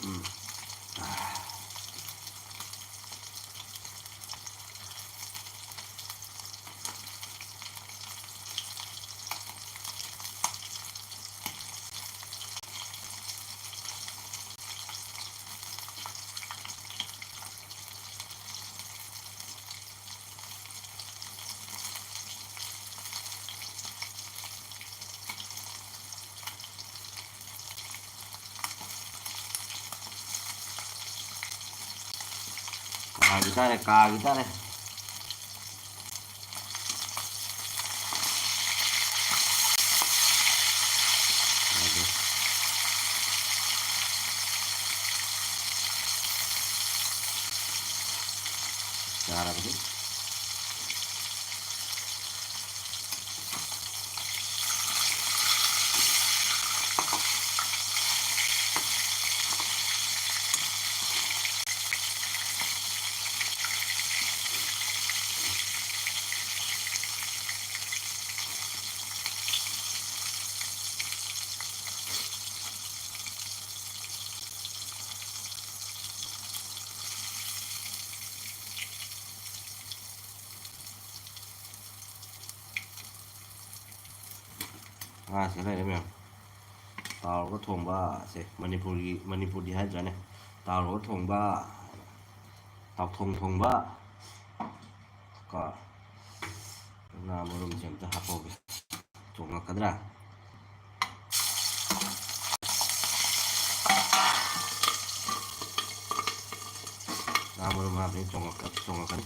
ꯎꯝ꯫ ꯀꯥꯒꯤ ꯇꯥꯔꯦ, ꯀꯥꯒꯤ ꯇꯥꯔꯦ꯫ ꯆꯥꯔꯕꯗꯤ꯫ ꯉꯥꯁꯦ ꯂꯩꯔꯦ ꯃꯌꯥꯝ꯫ ꯇꯥꯎꯔꯒ ꯊꯣꯡꯕ ꯁꯦ ꯃꯅꯤꯄꯨꯔꯒꯤ, ꯃꯅꯤꯄꯨꯔꯗꯤ ꯍꯥꯏꯗ꯭ꯔꯥꯅꯦ? ꯇꯥꯎꯔꯒ ꯊꯣꯡꯕ, ꯇꯥꯎꯊꯣꯡ ꯊꯣꯡꯕ꯫ ꯀꯣ, ꯉꯥ ꯃꯔꯨꯝꯁꯦ ꯑꯝꯇ ꯍꯥꯞꯍꯧꯒꯦ꯫ ꯆꯣꯡꯉꯛꯀꯗ꯭ꯔꯥ? ꯉꯥ ꯃꯔꯨꯝ ꯍꯥꯞꯄꯅꯤ, ꯆꯣꯡꯉꯛꯀ-, ꯆꯣꯡꯉꯛꯀꯅꯤ꯫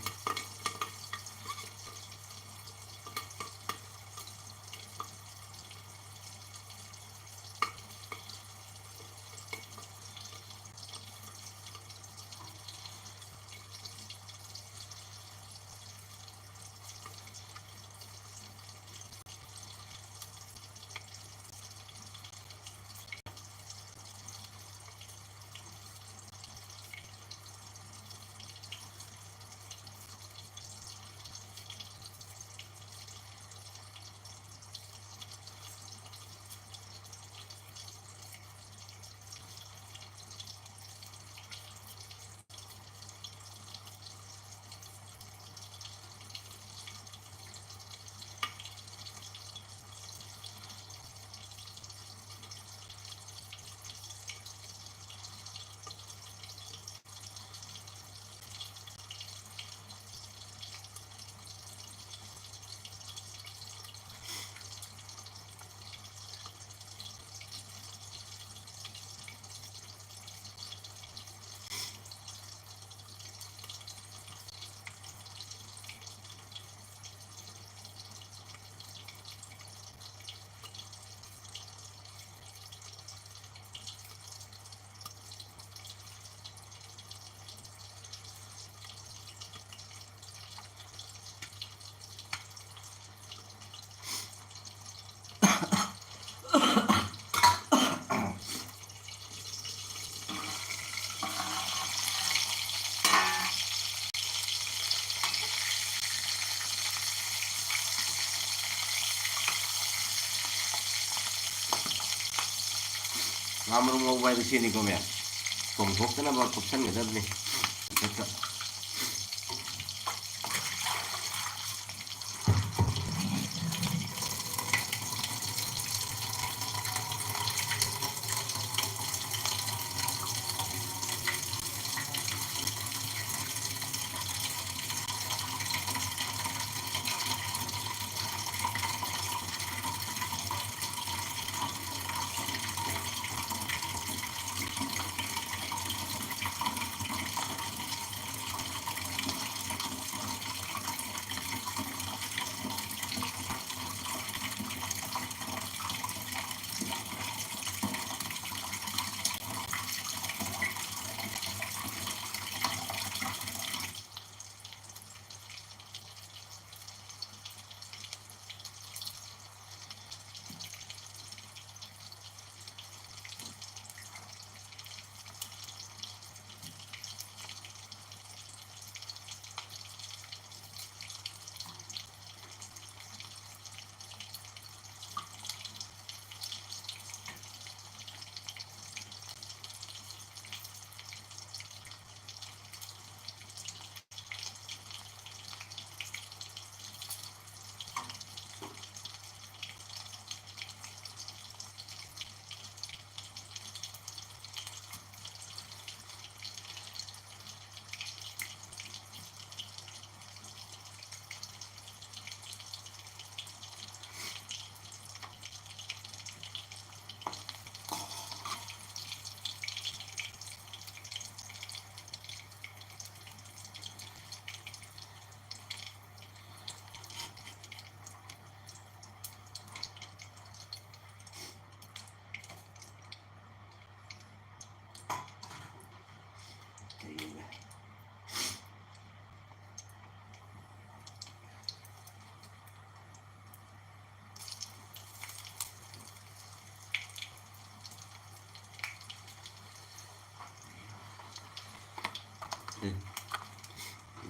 ꯉꯥ ꯃꯔꯨꯝ ꯉꯧꯕ ꯍꯥꯏꯕ ꯁꯤꯅꯤꯀꯣ ꯃꯌꯥꯝ꯫ ꯆꯣꯡꯊꯣꯛꯇꯅꯕ ꯀꯨꯞꯁꯟꯒꯗꯕꯅꯤ꯫ ꯃꯊꯛꯇ꯫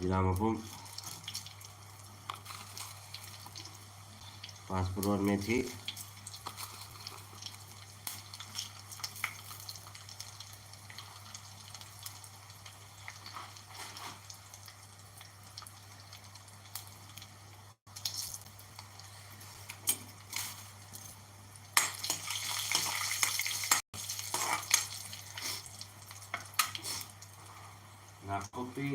ꯖꯤꯔꯥ ꯃꯄꯨꯝ, ꯄꯥꯁꯄꯣꯔꯣꯟ ꯃꯦꯊꯤ, ꯅꯥꯀꯨꯞꯄꯤ꯫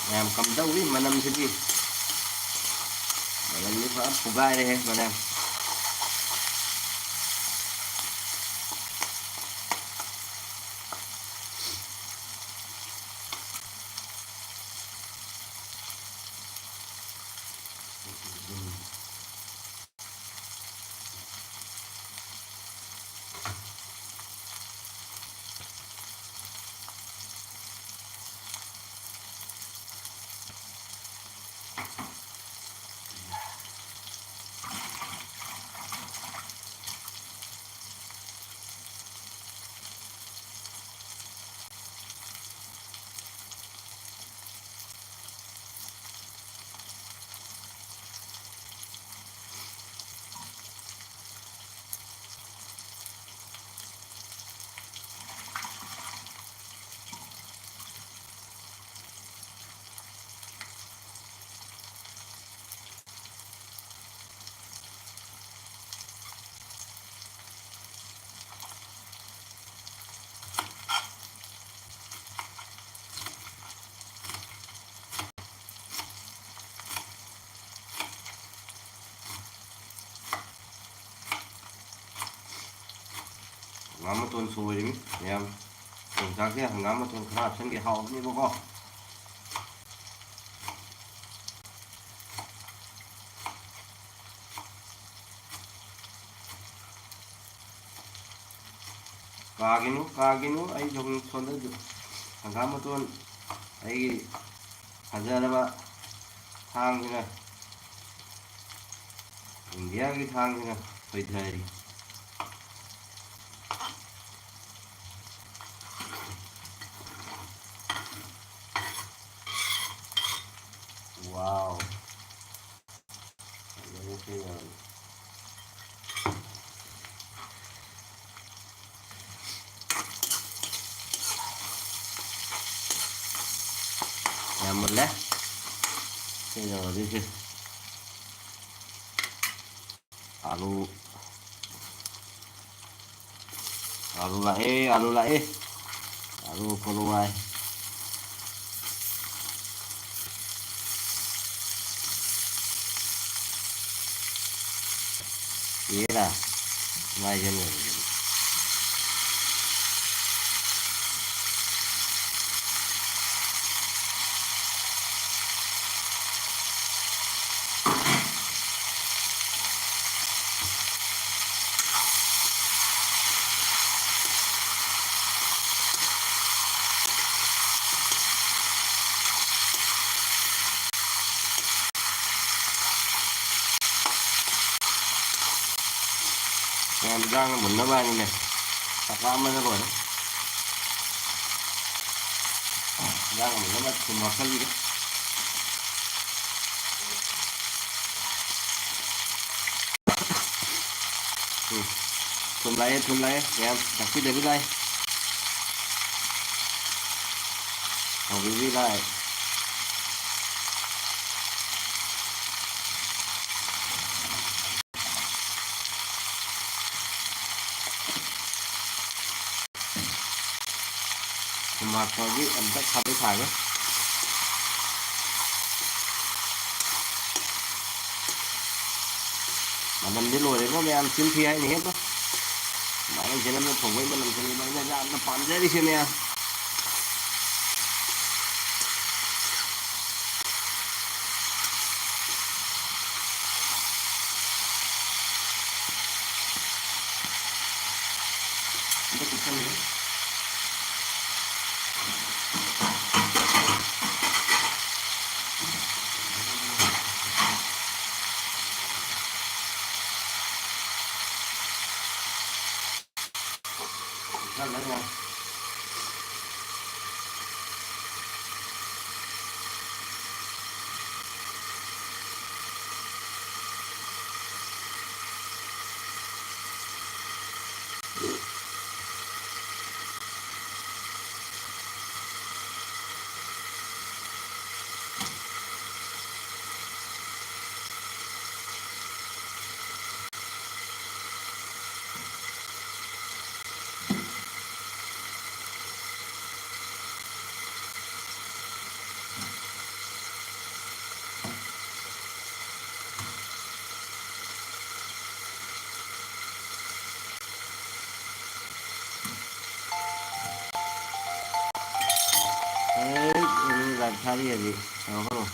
ꯃꯌꯥꯝ ꯀꯝꯗꯧꯏ ꯃꯅꯝꯁꯤꯗꯤ? ꯃꯅꯝꯗꯤ ꯐꯖꯅ ꯐꯨꯒꯥꯏꯔꯦꯍꯦ, ꯃꯅꯝ꯫ ꯍꯪꯒꯥꯝ ꯃꯇꯣꯟ ꯁꯣꯏꯔꯤꯃꯤ ꯃꯌꯥꯝ꯫ ꯌꯣꯡꯆꯥꯛꯁꯦ ꯍꯪꯒꯥꯝ ꯃꯇꯣꯟ ꯈꯔ ꯍꯥꯞꯆꯤꯟꯒꯦ, ꯍꯥꯎꯕꯅꯦꯕꯀꯣ꯫ ꯀꯥꯒꯤꯅꯨ, ꯀꯥꯒꯤꯅꯨ, ꯑꯩ ꯁꯨꯝ ꯁꯣꯝꯗ ꯍꯪꯒꯥꯝ ꯃꯇꯣꯟ ꯑꯩꯒꯤ ꯐꯖꯔꯕ ꯊꯥꯡꯁꯤꯅ, ꯏꯟꯗꯤꯌꯥꯒꯤ ꯊꯥꯡꯁꯤꯅ ꯁꯣꯏꯊꯔꯤ꯫ ꯋꯥꯎ꯫ ꯐꯖꯔꯦ ꯁꯤ ꯌꯥꯔꯦ꯫ ꯌꯥꯝ ꯃꯨꯜꯂꯦ꯫ ꯁꯤ ꯌꯧꯔꯗꯤ ꯁꯤ꯫ ꯑꯥꯂꯨ, ꯑꯥꯂꯨ ꯂꯥꯛꯑꯦ, ꯑꯥꯂꯨ ꯂꯥꯛꯑꯦ꯫ ꯑꯥꯂꯨ ꯀꯣꯂꯨ ꯉꯥꯏ꯫ ꯌꯦꯔꯥ, ꯃꯥꯏꯁꯦ ꯂꯣꯏꯔꯦ꯫ ꯃꯌꯥꯝ ꯏꯟꯖꯥꯡ ꯃꯨꯟꯅꯕ ꯍꯥꯏꯅꯅꯦ, ꯆꯥꯛ ꯂꯥꯝꯕꯅ ꯂꯣꯏꯔꯦ꯫ ꯏꯟꯖꯥꯡ ꯃꯨꯟꯅꯕ ꯊꯨꯝ ꯍꯥꯞꯆꯜꯂꯤꯒꯦ꯫ ꯎꯝ꯫ ꯊꯨꯝ ꯂꯥꯛꯑꯦ, ꯊꯨꯝ ꯂꯥꯛꯑꯦ꯫ ꯃꯌꯥꯝ ꯇꯥꯛꯄꯤꯗꯕꯤ ꯂꯥꯛꯑꯦ꯫ ꯍꯧꯕꯤꯕꯤ ꯂꯥꯛꯑꯦ꯫ ꯊꯨꯝ ꯍꯥꯞꯄꯒꯤ ꯑꯝꯇ ꯈꯥꯕꯩ ꯁꯥꯒꯦ꯫ ꯃꯅꯝꯗꯤ ꯂꯣꯏꯔꯦꯀꯣ ꯃꯌꯥꯝ, ꯆꯤꯟ ꯊꯤ ꯍꯥꯏꯅꯤꯍꯦ꯫ ꯁꯨꯃꯥꯏꯅ ꯏꯆꯦꯅ ꯊꯣꯡꯕꯩ ꯃꯅꯝꯁꯤꯅꯦꯕ ꯑꯩꯅ ꯌꯥꯝꯅ ꯄꯥꯝꯖꯔꯤꯁꯦ ꯃꯌꯥꯝ꯫ ꯍꯟꯗꯛꯀꯤ ꯑꯦ, ꯑꯦ, ꯂꯥꯏꯞ ꯊꯥꯔꯤ ꯍꯧꯖꯤꯛ꯫ ꯀꯩꯅꯣ ꯈꯔꯣ꯫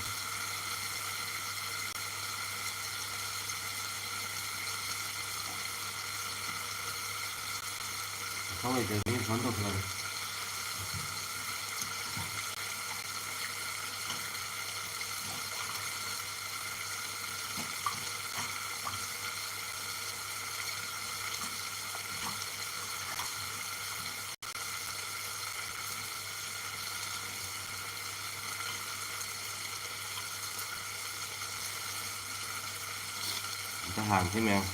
ꯊꯕꯛ ꯂꯩꯇ꯭ꯔꯗꯤ ꯐꯣꯟ ꯇꯧꯁꯜꯂꯛꯑꯒꯦ꯫ ꯑꯝꯇ ꯍꯥꯡꯁꯤ ꯃꯌꯥꯝ꯫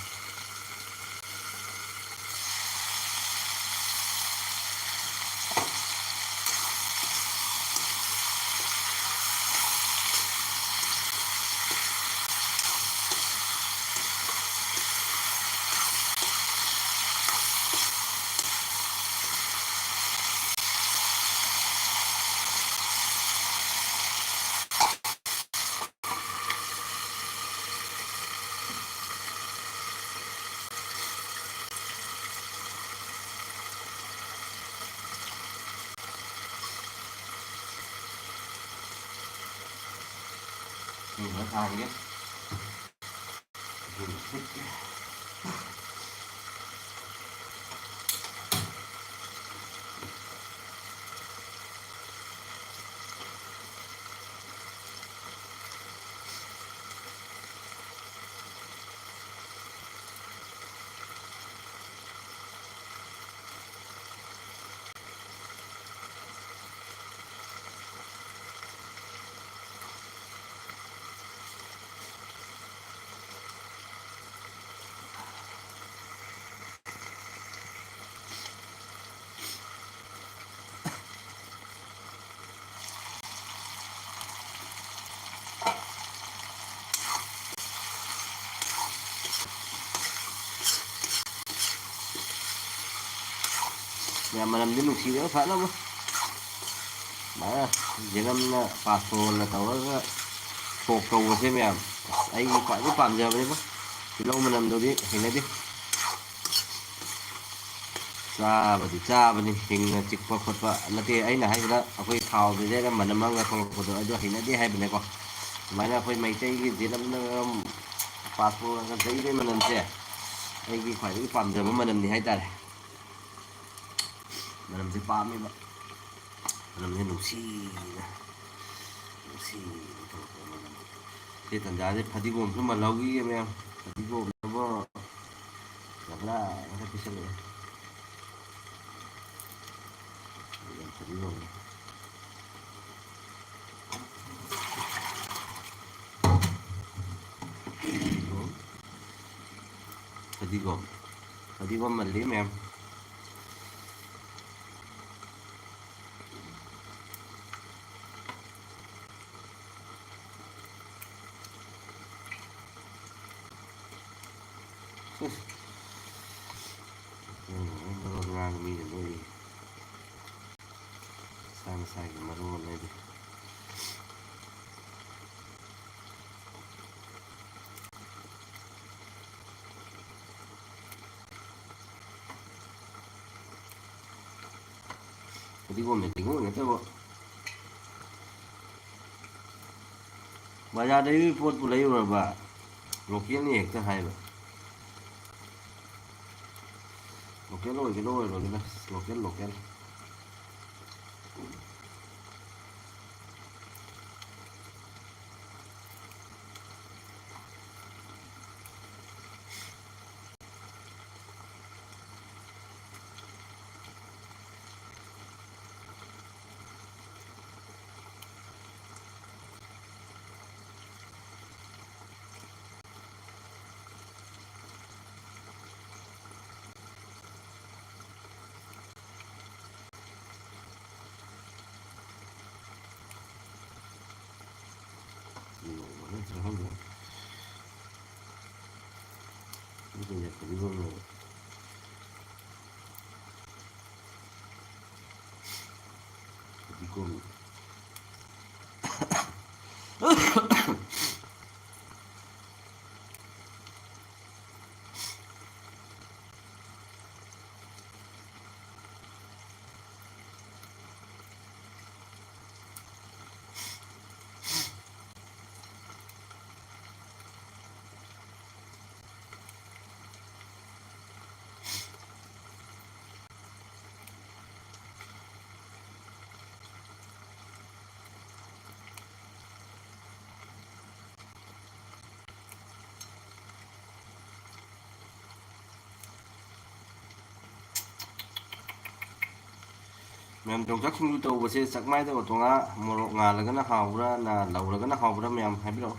ꯁꯤꯃ ꯊꯥꯔꯒꯦ꯫ ꯁꯤꯃ ꯐꯨꯠꯀꯦ꯫ ꯃꯌꯥꯝ, ꯃꯅꯝꯗꯤ ꯅꯨꯡꯁꯤꯔꯦꯕ ꯐꯖꯅ꯫ ꯁꯨꯃꯥꯏꯅ ꯖꯦꯅꯝꯅ ꯄꯥꯐꯣꯔꯅ ꯇꯧꯔꯒ ꯁꯣꯛ ꯇꯧꯕꯁꯦ ꯃꯌꯥꯝ, ꯑꯁ, ꯑꯩꯒꯤ ꯈ꯭ꯋꯥꯏꯗꯒꯤ ꯄꯥꯝꯖꯕꯅꯤꯕꯣ꯫ ꯇꯤꯜꯍꯧ ꯃꯅꯝꯗꯨꯗꯤ ꯍꯩꯅꯗꯦ꯫ ꯆꯥꯕꯗꯤ ꯆꯥꯕꯅꯤ, ꯍꯤꯡꯅ ꯆꯤꯛꯄ ꯈꯣꯠꯄ ꯅꯠꯇꯦ꯫ ꯑꯩꯅ ꯍꯥꯏꯁꯤꯅ ꯑꯩꯈꯣꯏ ꯊꯥꯎꯗꯨꯗꯩꯗ ꯃꯅꯝ ꯑꯃꯒ ꯊꯣꯛꯂꯛꯄꯗꯣ, ꯑꯗꯨ ꯍꯩꯅꯗꯦ ꯍꯥꯏꯕꯅꯦꯀꯣ꯫ ꯁꯨꯃꯥꯏꯅ ꯑꯩꯈꯣꯏ ꯃꯩꯇꯩꯒꯤ ꯖꯦꯅꯝꯅ ꯄꯥꯐꯣꯔꯒ ꯖꯩꯕꯩ ꯃꯅꯝꯁꯦ ꯑꯩꯒꯤ ꯈ꯭ꯋꯥꯏꯗꯒꯤ ꯄꯥꯝꯖꯕ ꯃꯅꯝꯅꯤ ꯍꯥꯏꯇꯥꯔꯦ꯫ ꯃꯅꯝꯁꯦ ꯄꯥꯝꯃꯦꯕ꯫ ꯃꯅꯝꯁꯦ ꯅꯨꯡꯁꯤꯅ, ꯅꯨꯡꯁꯤꯅ ꯊꯣꯛꯂꯛꯄ ꯃꯅꯝ꯫ ꯁꯤ ꯇꯟꯖꯥꯁꯦ ꯐꯗꯤꯒꯣꯝꯁꯨ ꯃꯜꯍꯧꯈꯤꯒꯦ ꯃꯌꯥꯝ꯫ ꯐꯗꯤꯒꯣꯝꯅꯕꯨ ꯒꯝꯂꯥ ꯉꯥꯛꯇ ꯄꯤꯁꯜꯂꯛꯑꯦ꯫ ꯐꯗꯤꯒꯣꯝꯅ꯫ ꯐꯗꯤꯒꯣꯝ꯫ ꯐꯗꯤꯒꯣꯝ ꯃꯜꯂꯤ ꯃꯌꯥꯝ꯫ ꯃꯔꯣꯟ ꯉꯥꯡ ꯃꯤꯅ ꯅꯣꯛꯏ꯫ ꯃꯁꯥ ꯃꯁꯥꯒꯤ ꯃꯔꯣꯟ ꯍꯥꯏꯗꯤ꯫ ꯐꯗꯤꯒꯣꯝꯅ ꯐꯗꯤꯒꯣꯝ ꯅꯠꯇꯕ꯫ ꯕꯖꯥꯔꯗꯒꯤ ꯄꯣꯠꯄꯨ ꯂꯩꯔꯨꯔꯕ, ꯂꯣꯀꯦꯜꯅꯤ ꯍꯦꯛꯇ ꯍꯥꯏꯕ꯫ ꯂꯣꯀꯦꯜ ꯑꯣꯏꯒꯦꯔꯥ ꯑꯣꯏꯔꯣꯏꯒꯦꯔꯥ, ꯂꯣꯀꯦꯜ, ꯂꯣꯀꯦꯜ꯫ ꯃꯌꯥꯝ ꯌꯣꯡꯆꯥꯛ ꯁꯤꯡꯖꯨ ꯇꯧꯕꯁꯦ ꯆꯥꯛꯃꯥꯏꯗ ꯑꯣꯇꯣꯉꯥ ꯃꯣꯔꯣꯛ ꯉꯥꯜꯂꯒꯅ ꯍꯥꯎꯕ꯭ꯔꯥ, ꯅ ꯂꯧꯔꯒꯅ ꯍꯥꯎꯕ꯭ꯔꯥ, ꯃꯌꯥꯝ ꯍꯥꯏꯕꯤꯔꯛꯑꯣ꯫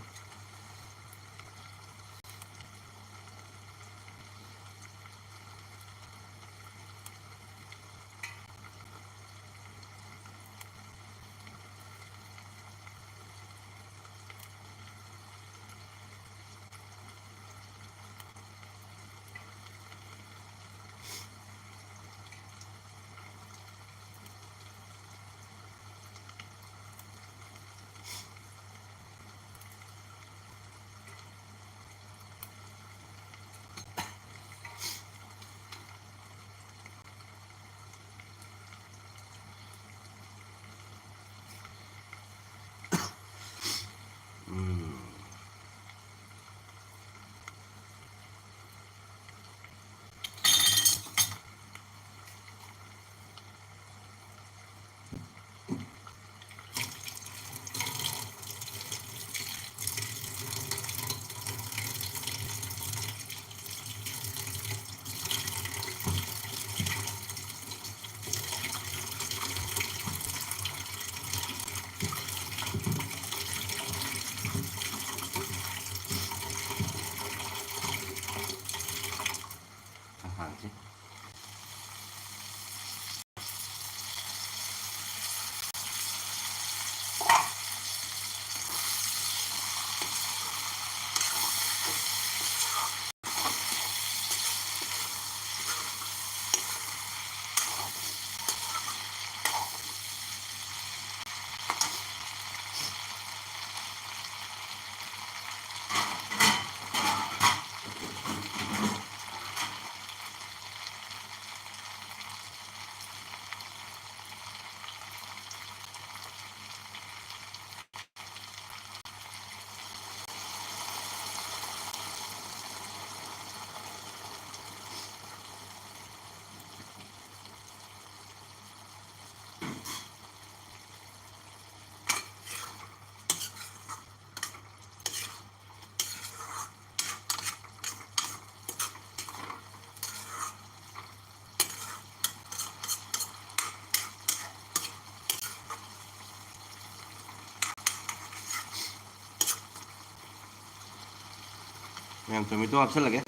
ꯃꯌꯥꯝ, tomato ꯍꯥꯞꯆꯤꯜꯂꯒꯦ꯫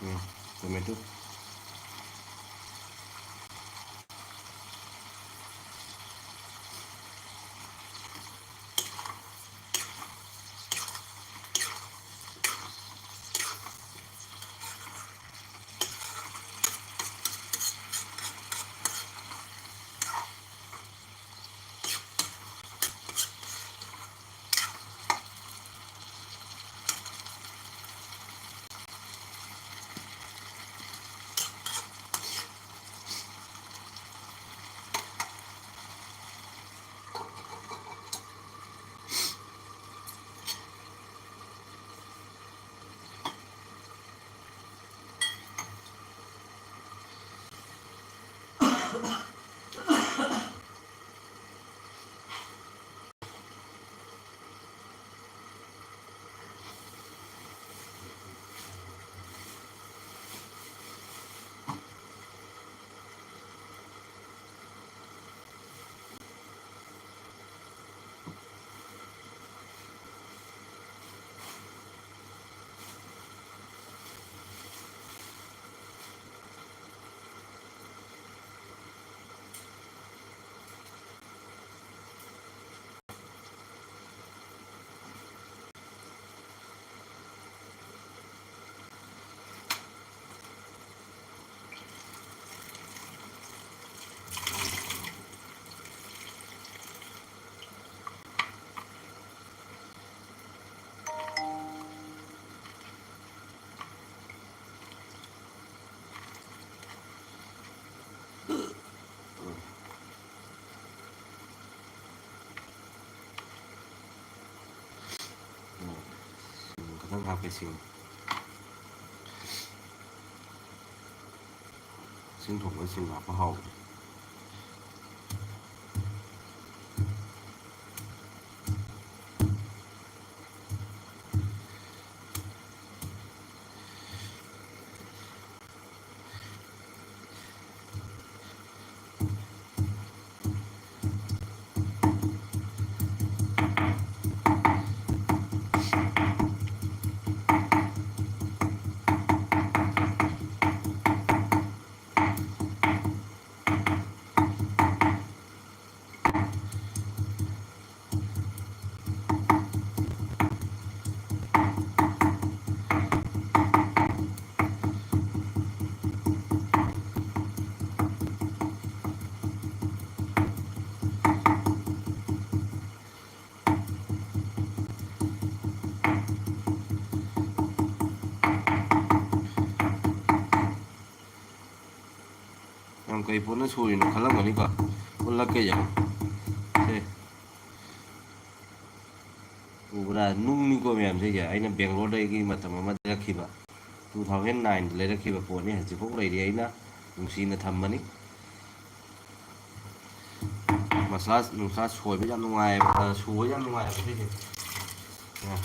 ꯎꯝ, tomato꯫ ꯁꯤꯡ ꯈꯤꯇꯪ ꯍꯥꯞꯀꯦ, ꯁꯤꯡ꯫ ꯁꯤꯡ ꯊꯣꯡꯕꯗ ꯁꯤꯡ ꯍꯥꯞꯄ ꯍꯥꯎꯕꯅꯤ꯫ ꯀꯩ ꯄꯣꯠꯅ ꯁꯨꯔꯤꯅꯣ ꯈꯜꯂꯝꯒꯅꯤꯀꯣ꯫ ꯎꯠꯂꯛꯀꯦ ꯌꯦꯡꯉꯣ꯫ ꯁꯦ꯫ ꯎꯕ꯭ꯔꯥ? ꯅꯨꯡꯅꯤꯀꯣ ꯃꯌꯥꯝꯁꯦ꯫ ꯑꯩꯅ ꯕꯦꯡꯒ꯭ꯂꯣꯔꯗꯒꯤ ꯃꯇꯝ ꯑꯃ ꯂꯩꯔꯛꯈꯤꯕ, two thousand nineꯗ ꯂꯩꯔꯛꯈꯤꯕ ꯄꯣꯠꯅꯤ꯫ ꯍꯧꯖꯤꯛꯐꯥꯎ ꯂꯩꯔꯤ, ꯑꯩꯅ ꯅꯨꯡꯁꯤꯅ ꯊꯝꯕꯅꯤ꯫ ꯃꯁꯥꯁ ꯅꯨꯡꯁꯥ ꯁꯣꯏꯕ ꯌꯥꯝ ꯅꯨꯡꯉꯥꯏꯌꯦꯕ, ꯑ, ꯁꯨꯕ ꯌꯥꯝ ꯅꯨꯡꯉꯥꯏꯌꯦꯕ ꯁꯤꯁꯦ꯫ ꯑ꯫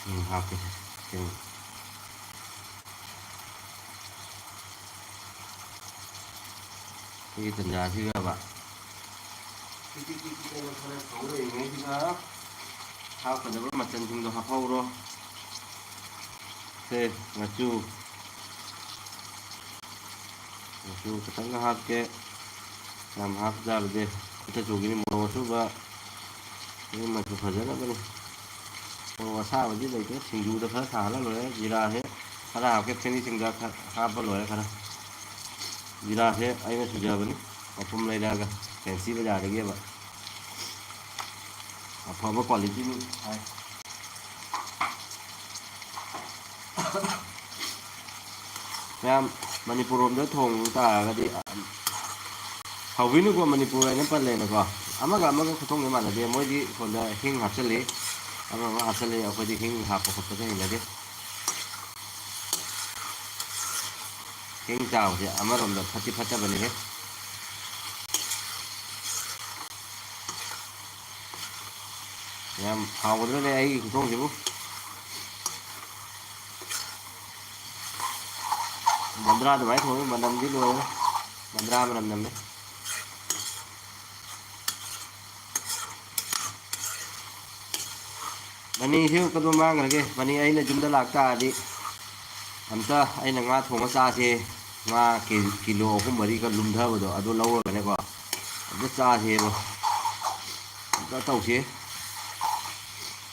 ꯎꯝ, ꯍꯥꯞꯀꯦ꯫ ꯁꯦ꯫ ꯁꯤꯒꯤ ꯇꯟꯖꯥꯁꯤꯒꯕ꯫ ꯇꯤꯛ ꯇꯤꯛ ꯇꯤꯛ ꯇꯤꯛ ꯍꯥꯏꯅ ꯈꯔ ꯁꯧ ꯂꯩꯔꯤꯉꯩꯁꯤꯗ ꯍꯥꯞꯀꯗꯕ ꯃꯆꯜꯁꯤꯡꯗꯣ ꯍꯥꯞꯍꯧꯔꯣ꯫ ꯁꯦ, ꯃꯆꯨ꯫ ꯃꯆꯨ ꯈꯤꯇꯪꯒ ꯍꯥꯞꯀꯦ꯫ ꯌꯥꯝ ꯍꯥꯞ ꯌꯥꯔꯗꯤ ꯈꯨꯠꯇ ꯆꯨꯈꯤꯅꯤ꯫ ꯃꯣꯔꯣꯛ ꯑꯁꯨꯕ꯫ ꯑꯗꯨ ꯃꯆꯨ ꯐꯖꯅꯕꯅꯤ꯫ ꯃꯣꯔꯣꯛ ꯑꯁꯥꯕꯗꯤ ꯂꯩꯇ꯭ꯔꯦ꯫ ꯁꯤꯡꯖꯨꯗ ꯈꯔ ꯁꯥꯍꯜꯂ ꯂꯣꯏꯔꯦ꯫ ꯖꯤꯔꯥꯁꯦ ꯈꯔ ꯍꯥꯞꯀꯦ꯫ ꯐꯦꯅꯤ ꯁꯤꯡꯗ ꯈꯔ ꯍꯥꯞꯄ ꯂꯣꯏꯔꯦ ꯈꯔ꯫ ꯖꯤꯔꯥꯁꯦ ꯑꯩꯅ ꯁꯨꯖꯕꯅꯤ꯫ ꯃꯄꯨꯝ ꯂꯩꯔꯛꯑꯒ ꯐꯦꯟꯁꯤ ꯕꯖꯥꯔꯗꯒꯤꯕ꯫ ꯑꯐꯕ qualityꯅꯤ ꯍꯥꯏ꯫ ꯃꯌꯥꯝ ꯃꯅꯤꯄꯨꯔ ꯔꯣꯝꯗ ꯊꯣꯡꯕ ꯇꯥꯔꯒꯗꯤ, ꯍꯧꯕꯤꯅꯨꯀꯣ, ꯃꯅꯤꯄꯨꯔ ꯍꯥꯏꯅ ꯄꯜꯂꯦꯅꯀꯣ, ꯑꯃꯒ ꯑꯃꯒ ꯈꯨꯊꯣꯡꯁꯦ ꯃꯥꯟꯅꯗꯦ꯫ ꯃꯣꯏꯗꯤ ꯁꯣꯝꯗ ꯍꯤꯡ ꯍꯥꯞꯆꯤꯜꯂꯤ, ꯑꯃ ꯑꯃ ꯍꯥꯞꯆꯤꯜꯂꯤ, ꯑꯩꯈꯣꯏꯗꯤ ꯍꯤꯡ ꯍꯥꯞꯄ ꯈꯣꯠꯄꯁꯦ ꯍꯩꯅꯗꯦ꯫ ꯍꯤꯡ ꯆꯥꯕꯁꯦ ꯑꯃꯔꯣꯝꯗ ꯐꯠꯇꯤ ꯐꯠꯇꯕꯅꯤꯍꯦ꯫ ꯌꯥꯝ ꯍꯥꯎꯒꯗ꯭ꯔꯅꯦ ꯑꯩꯒꯤ ꯈꯨꯊꯣꯡꯁꯤꯕꯨ? ꯕꯟꯗ꯭ꯔꯥ ꯑꯗꯨꯃꯥꯏꯅ ꯊꯣꯡꯉꯤ, ꯃꯅꯝꯗꯤ ꯂꯣꯏꯔꯦ꯫ ꯕꯟꯗ꯭ꯔꯥ ꯃꯅꯝ ꯅꯝꯃꯦ꯫ ꯃꯅꯤꯁꯤ ꯀꯗꯣꯝ ꯃꯥꯡꯈ꯭ꯔꯒꯦ? ꯃꯅꯤ ꯑꯩꯅ ꯌꯨꯝꯗ ꯂꯥꯛꯇꯥꯔꯗꯤ ꯑꯝꯇ ꯑꯩꯅ ꯉꯥ ꯊꯣꯡꯉ ꯆꯥꯁꯦ꯫ ꯉꯥ ꯀꯦ-, ꯀꯤꯂꯣ ꯑꯍꯨꯝ ꯃꯔꯤꯒ ꯂꯨꯝꯊꯕꯗꯣ ꯑꯗꯨ ꯂꯧꯔꯒꯅꯦꯀꯣ, ꯑꯝꯇ ꯆꯥꯁꯦꯕ꯫ ꯑꯝꯇ ꯇꯧꯁꯤ꯫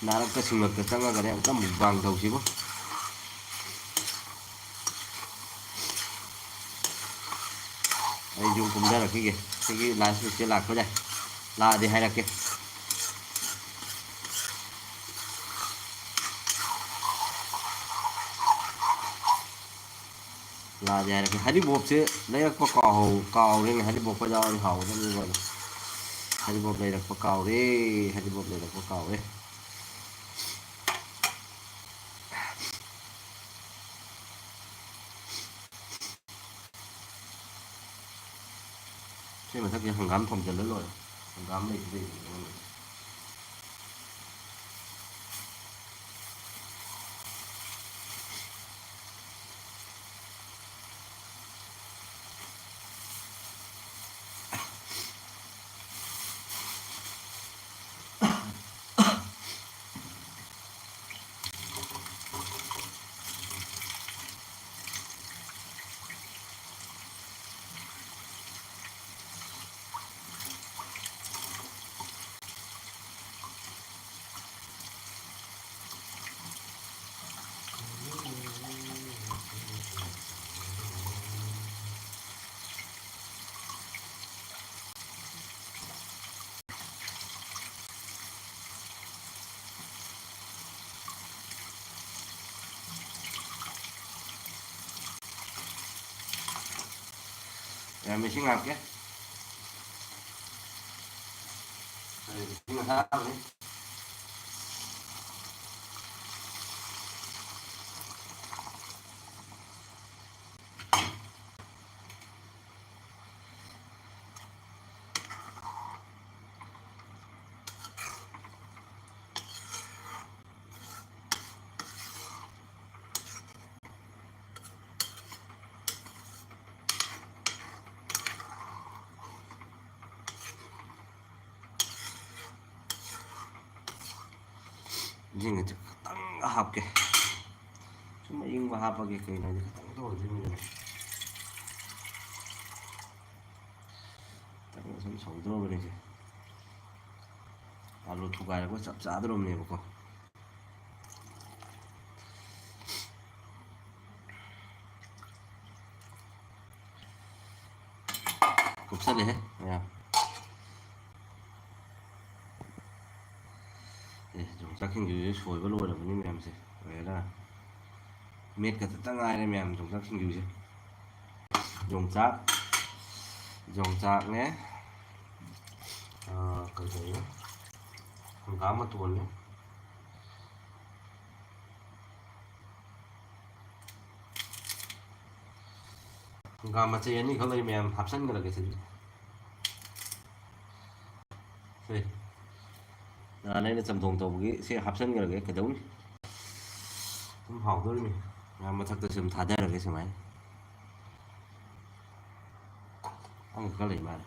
ꯅꯥꯔꯛꯇ ꯁꯤꯡꯂꯛꯇ ꯆꯪꯉꯒꯅꯦ ꯑꯝꯇ mukbang ꯇꯧꯁꯤꯕꯣ꯫ ꯑꯩꯁꯨ ꯀꯨꯝꯊꯔꯛꯈꯤꯒꯦ꯫ ꯁꯤꯒꯤ live feedꯁꯦ ꯂꯥꯛꯄ ꯌꯥꯏ꯫ ꯂꯥꯛꯑꯗꯤ ꯍꯥꯏꯔꯛꯀꯦ꯫ ꯂꯥꯛꯑꯗꯤ ꯍꯥꯏꯔꯛꯀꯦ꯫ ꯍꯔꯤꯕꯣꯞꯁꯦ ꯂꯩꯔꯛꯄ ꯀꯥꯎꯍꯧ-, ꯀꯥꯎꯔꯦꯅꯦ꯫ ꯍꯔꯤꯕꯣꯞ ꯀꯣꯏꯗꯥꯎ ꯑꯣꯏꯅ ꯍꯥꯎꯒꯗꯕꯅꯤ꯫ ꯍꯔꯤꯕꯣꯞ ꯂꯩꯔꯛꯄ ꯀꯥꯎꯔꯦ꯫ ꯍꯔꯤꯕꯣꯞ ꯂꯩꯔꯛꯄ ꯀꯥꯎꯔꯦ꯫ ꯁꯤ ꯃꯊꯛꯁꯦ ꯍꯪꯒꯥꯝ ꯊꯣꯡꯖꯤꯜꯂ ꯂꯣꯏꯔꯦ꯫ ꯍꯪꯒꯥꯝ ꯂꯩꯇ꯭ꯔꯦ꯫ ꯌꯥꯝ ꯏꯁꯤꯡ ꯍꯥꯞꯀꯦ꯫ ꯏꯁꯤꯡ ꯑꯁꯥꯕꯅꯤ꯫ ꯏꯁꯤꯡꯁꯦ ꯈꯤꯇꯪ ꯍꯥꯞꯀꯦ꯫ ꯁꯨꯝ ꯑꯏꯪꯕ ꯍꯥꯞꯄꯒꯦ, ꯀꯩꯅꯣ ꯍꯥꯏꯗꯤ ꯈꯤꯇꯪ ꯇꯧꯔꯗꯣꯏꯅꯤꯗꯅ꯫ ꯈꯤꯇꯪ ꯁꯨꯝ ꯁꯧꯗ꯭ꯔꯣꯕꯅꯤꯁꯦ꯫ ꯑꯥꯂꯨ ꯊꯨꯒꯥꯏꯔꯛꯄ ꯆꯞ ꯆꯥꯗ꯭ꯔꯣꯕꯅꯦꯕꯀꯣ꯫ ꯀꯨꯞꯁꯜꯂꯦꯍꯦ ꯃꯌꯥꯝ꯫ ꯌꯣꯡꯆꯥꯛ ꯁꯤꯡꯖꯨꯁꯦ ꯁꯣꯏꯕ ꯂꯣꯏꯔꯕꯅꯤ ꯃꯌꯥꯝꯁꯦ꯫ ꯂꯣꯏꯔꯦꯗ꯫ ꯃꯦꯠꯀ ꯈꯛꯇ ꯉꯥꯏꯔꯦ ꯃꯌꯥꯝ ꯌꯣꯡꯆꯥꯛ ꯁꯤꯡꯖꯨꯁꯦ꯫ ꯌꯣꯡꯆꯥꯛ, ꯌꯣꯡꯆꯥꯛꯅꯦ, ꯑꯥ, ꯀꯩ ꯀꯩꯅꯣ? ꯍꯪꯒꯥꯝ ꯃꯇꯣꯟꯅꯦ꯫ ꯍꯪꯒꯥꯝ ꯃꯆꯩ ꯑꯅꯤꯈꯛ ꯂꯩ ꯃꯌꯥꯝ, ꯍꯥꯞꯆꯤꯟꯈ꯭ꯔꯒꯦ ꯁꯤꯗꯤ꯫ ꯁꯦ, ꯅꯍꯥꯟ ꯑꯩꯅ ꯆꯝꯊꯣꯡ ꯇꯧꯕꯒꯤ ꯁꯤ ꯍꯥꯞꯆꯤꯟꯈ꯭ꯔꯒꯦ, ꯀꯩꯗꯧꯅꯤ? ꯑꯗꯨꯝ ꯍꯥꯎꯗꯣꯔꯤꯅꯤ꯫ ꯃꯌꯥꯝ ꯃꯊꯛꯇ ꯁꯨꯝ ꯊꯥꯗꯔꯒꯦ ꯁꯨꯃꯥꯏꯅ꯫ ꯑꯃꯈꯛ ꯂꯩ ꯃꯥꯜꯂꯦ꯫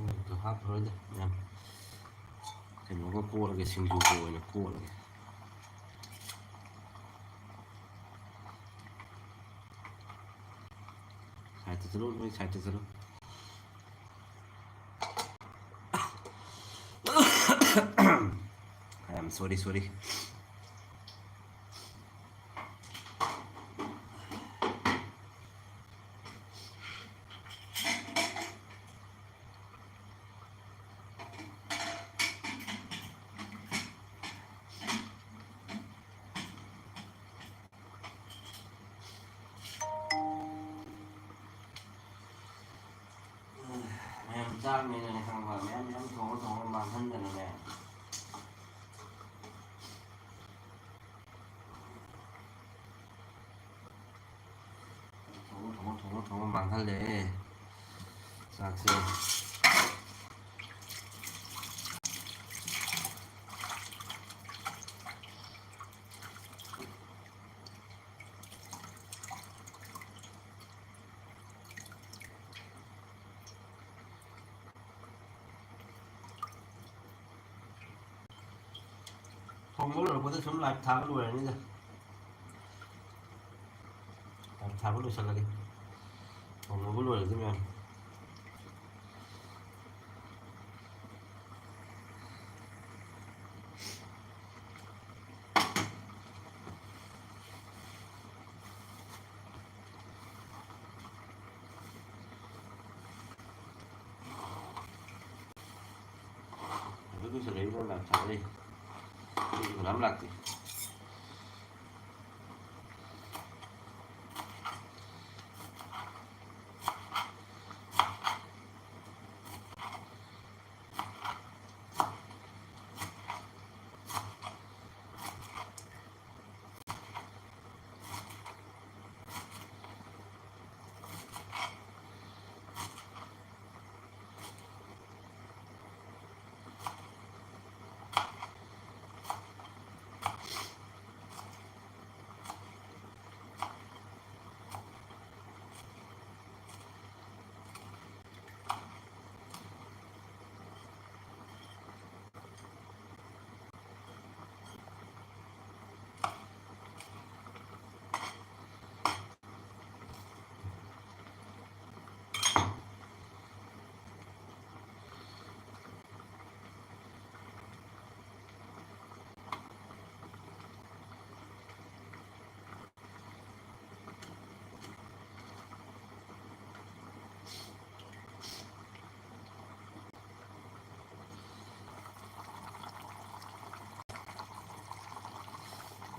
ꯑꯗꯨ ꯍꯥꯞꯄꯔꯣꯏꯗ ꯃꯌꯥꯝ꯫ ꯀꯩꯅꯣꯒ ꯀꯣꯠꯂꯒꯦ, ꯁꯤꯡꯖꯨꯒ ꯑꯣꯏꯅ ꯀꯣꯠꯂꯒꯦ꯫ ꯁꯥꯏꯠꯇ ꯆꯠꯂꯣ, ꯅꯣꯏ ꯁꯥꯏꯠꯇ ꯆꯠꯂꯣ꯫ I am sorry, sorry. ꯃꯌꯥꯝ ꯆꯥꯛꯅꯦꯅꯅꯦ ꯈꯪꯕ, ꯃꯌꯥꯝ ꯃꯌꯥꯝ ꯊꯣꯡꯉ ꯊꯣꯡꯉ ꯃꯥꯡꯍꯟꯗꯅꯅꯦ꯫ ꯊꯣꯡꯉ ꯊꯣꯡꯉ ꯊꯣꯡꯉ ꯊꯣꯡꯉ ꯃꯥꯡꯍꯜꯂꯦ ꯆꯥꯛꯁꯦ꯫ ꯊꯣꯡꯕ ꯂꯣꯏꯔꯛꯄꯗ ꯁꯨꯝ ꯂꯥꯏꯞ ꯊꯥꯕ ꯂꯣꯏꯔꯅꯤꯗ꯫ ꯂꯥꯏꯞ ꯊꯥꯕ ꯂꯣꯏꯁꯤꯜꯂꯒꯦ꯫ ꯊꯣꯡꯕꯕꯨ ꯂꯣꯏꯔꯗꯤ ꯃꯌꯥꯝ꯫ ꯑꯗꯨ ꯀꯨꯏꯁꯜꯂꯛꯏꯕ ꯂꯥꯛ ꯊꯥꯔꯛꯏ꯫ ꯑꯩꯒꯤ ꯀꯅꯥꯝ ꯂꯥꯛꯇꯦ꯫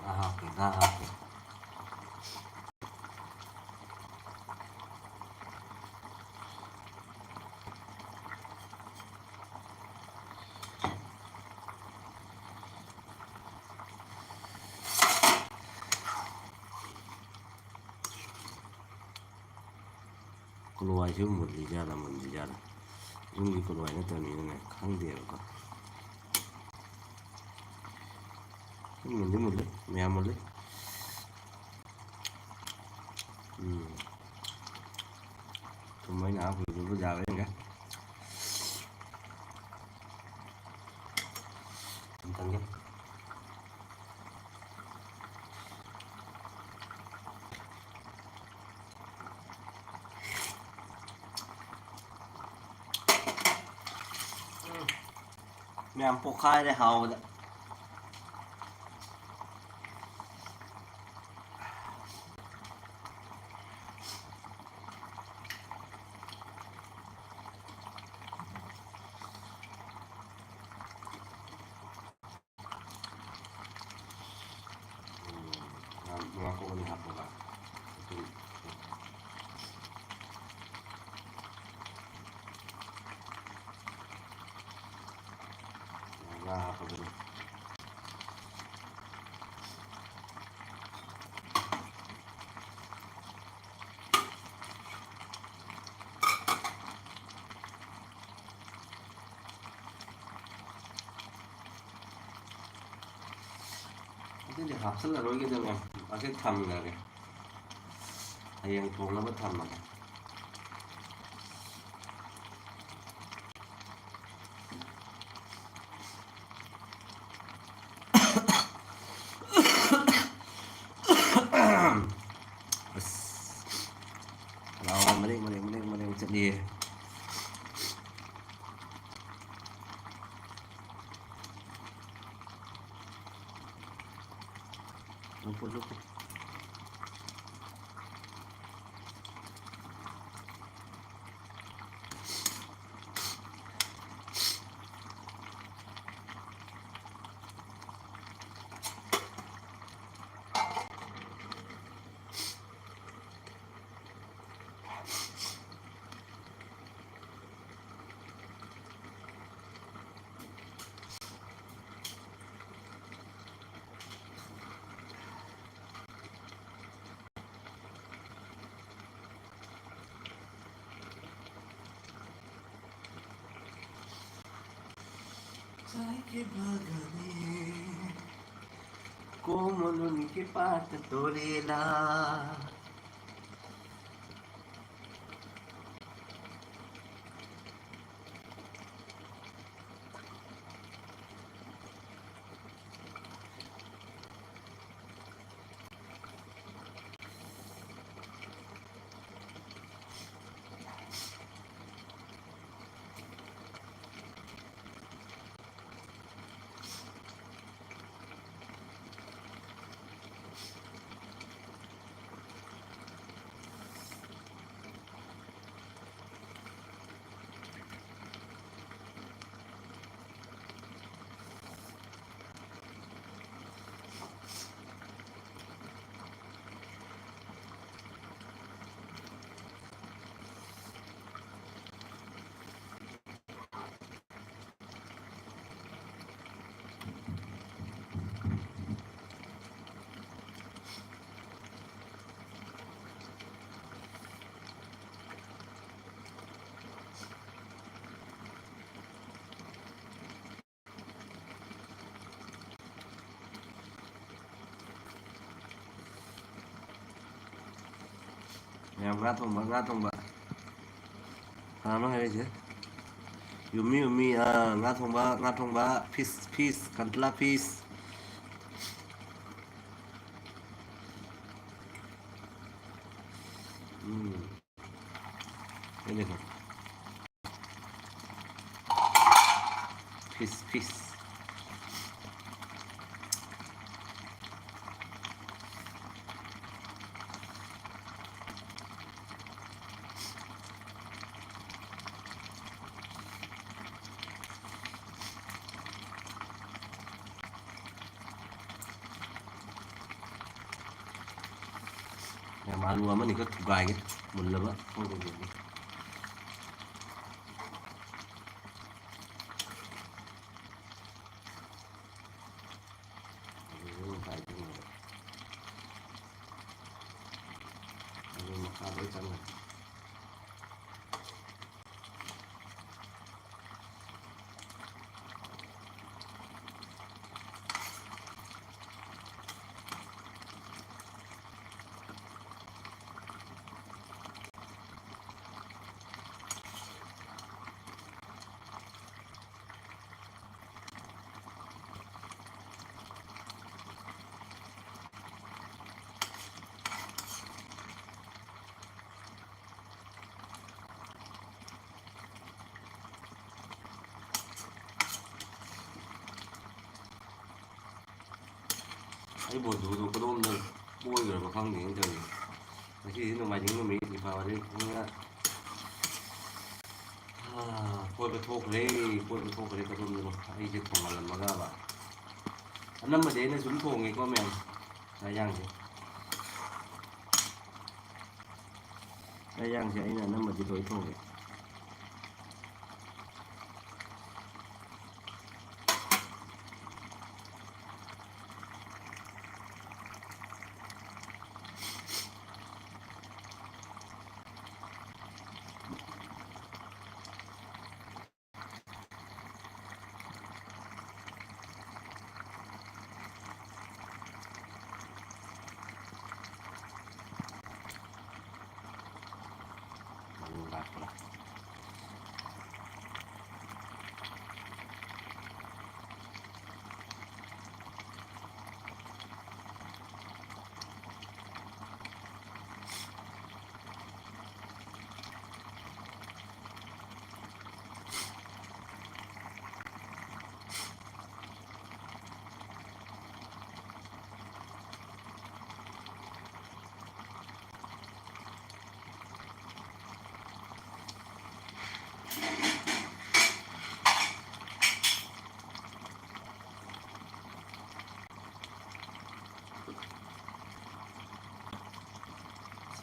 ꯉꯥ ꯍꯥꯞꯀꯦ, ꯉꯥ ꯍꯥꯞꯀꯦ꯫ ꯀꯣꯂꯣ ꯍꯋꯥꯏꯁꯤꯕꯨ ꯃꯨꯜꯂꯤꯖꯥꯠꯂ, ꯃꯨꯟꯗ꯭ꯔꯤꯖꯥꯠꯂ? ꯌꯨꯝꯒꯤ ꯀꯣꯂꯣ ꯍꯋꯥꯏ ꯅꯠꯇꯕꯅꯤꯅꯅꯦ, ꯈꯪꯗꯦꯕꯀꯣ꯫ ꯃꯨꯟꯗꯤ ꯃꯨꯜꯂꯤ, ꯃꯌꯥꯝ ꯃꯨꯜꯂꯤ꯫ ꯎꯝ꯫ ꯊꯨꯝ ꯑꯩꯅ ꯍꯥꯞꯈꯤꯕꯗꯨꯕꯨ ꯌꯥꯕ꯭ꯔꯥ ꯌꯦꯡꯒꯦ꯫ ꯊꯨꯝ ꯊꯝꯒꯦ꯫ ꯃꯌꯥꯝ ꯄꯣꯛꯈꯥꯏꯔꯦ ꯍꯥꯎꯕꯗ꯫ ꯎꯝ, ꯉꯥ-, ꯉꯥꯀꯨꯞ ꯑꯅꯤ ꯍꯥꯞꯄꯒ꯫ ꯑꯗꯨꯝ ꯉꯥ ꯍꯥꯞꯄꯒꯅꯤ꯫ ꯑꯗꯨꯗꯤ ꯍꯥꯞꯆꯤꯜꯂꯔꯣꯏꯒꯦꯗꯅꯦ, ꯑꯁꯤ ꯊꯝꯈ꯭ꯔꯒꯦ꯫ ꯍꯌꯦꯡ ꯊꯣꯡꯅꯕ ꯊꯝꯃꯒꯦ꯫ ꯑꯁ, ꯈꯅꯥꯎꯒ ꯃꯔꯦꯡ ꯃꯔꯦꯡ ꯃꯔꯦꯡ ꯃꯔꯦꯡ ꯆꯠꯂꯤꯌꯦ꯫ ꯂꯧꯈꯠ, ꯂꯧꯈꯠ꯫ ꯆꯥꯏꯈꯤꯕꯒꯅꯤ ꯀꯣꯃꯣꯂꯨꯟꯒꯤ ꯄꯥꯠꯇ ꯇꯣꯔꯦꯂꯥ꯫ ꯃꯌꯥꯝ ꯉꯥ ꯊꯣꯡꯕ, ꯉꯥ ꯊꯣꯡꯕ꯫ ꯀꯅꯥꯅꯣ ꯍꯥꯏꯔꯛꯏꯁꯦ? ꯌꯨꯝꯃꯤ, ꯌꯨꯝꯃꯤ, ꯑꯥ, ꯉꯥ ꯊꯣꯡꯕ, ꯉꯥ ꯊꯣꯡꯕ, ꯐꯤꯁ, ꯐꯤꯁ, ꯀꯟꯇꯂꯥ ꯐꯤꯁ꯫ ꯎꯝ꯫ ꯑꯩꯅ ꯈꯪ-, ꯐꯤꯁ, ꯐꯤꯁ꯫ ꯌꯥꯝ ꯑꯥꯂꯨ ꯑꯃꯅꯤꯈꯛ ꯊꯨꯒꯥꯏꯒꯦ, ꯃꯨꯜꯂꯕ ꯈꯪꯗꯦ꯫ ꯑꯗꯨ ꯉꯁꯥꯏ ꯊꯣꯡꯕꯗꯣ꯫ ꯑꯗꯨ ꯃꯈꯥ ꯂꯣꯏ ꯆꯪꯉꯦ꯫ ꯑꯩ ꯕꯣꯜꯗꯨ ꯀꯗꯣꯝꯗ ꯀꯣꯏꯈ꯭ꯔꯕ ꯈꯪꯗꯦꯅ ꯇꯧꯔꯤꯁꯦ꯫ ꯉꯁꯤꯗꯤ ꯅꯣꯡꯃꯥꯏꯖꯤꯡ ꯅꯨꯃꯤꯠ, ꯗꯤꯄꯥꯋꯂꯤ ꯅꯤꯅ, ꯑꯥ, ꯀꯣꯏꯕ ꯊꯣꯛꯈ꯭ꯔꯦ, ꯀꯣꯏꯕ ꯊꯣꯛꯈ꯭ꯔꯦ ꯀꯗꯣꯝꯗꯅꯣ꯫ ꯑꯩꯁꯦ ꯊꯣꯡꯍꯜꯂꯝꯃꯒꯕ꯫ ꯑꯅꯝꯕꯗꯤ ꯑꯩꯅ ꯁꯨꯝ ꯊꯣꯡꯉꯦꯀꯣ ꯃꯌꯥꯝ, ꯆꯥꯛ ꯏꯟꯖꯥꯡꯁꯦ꯫ ꯆꯥꯛ ꯏꯟꯖꯥꯡꯁꯦ ꯑꯩꯅ ꯑꯅꯝꯕꯗꯤ ꯂꯣꯏ ꯊꯣꯡꯉꯦ꯫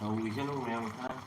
ꯇꯧꯔꯤꯁꯅꯨ ꯃꯌꯥꯝ ꯈꯔ꯫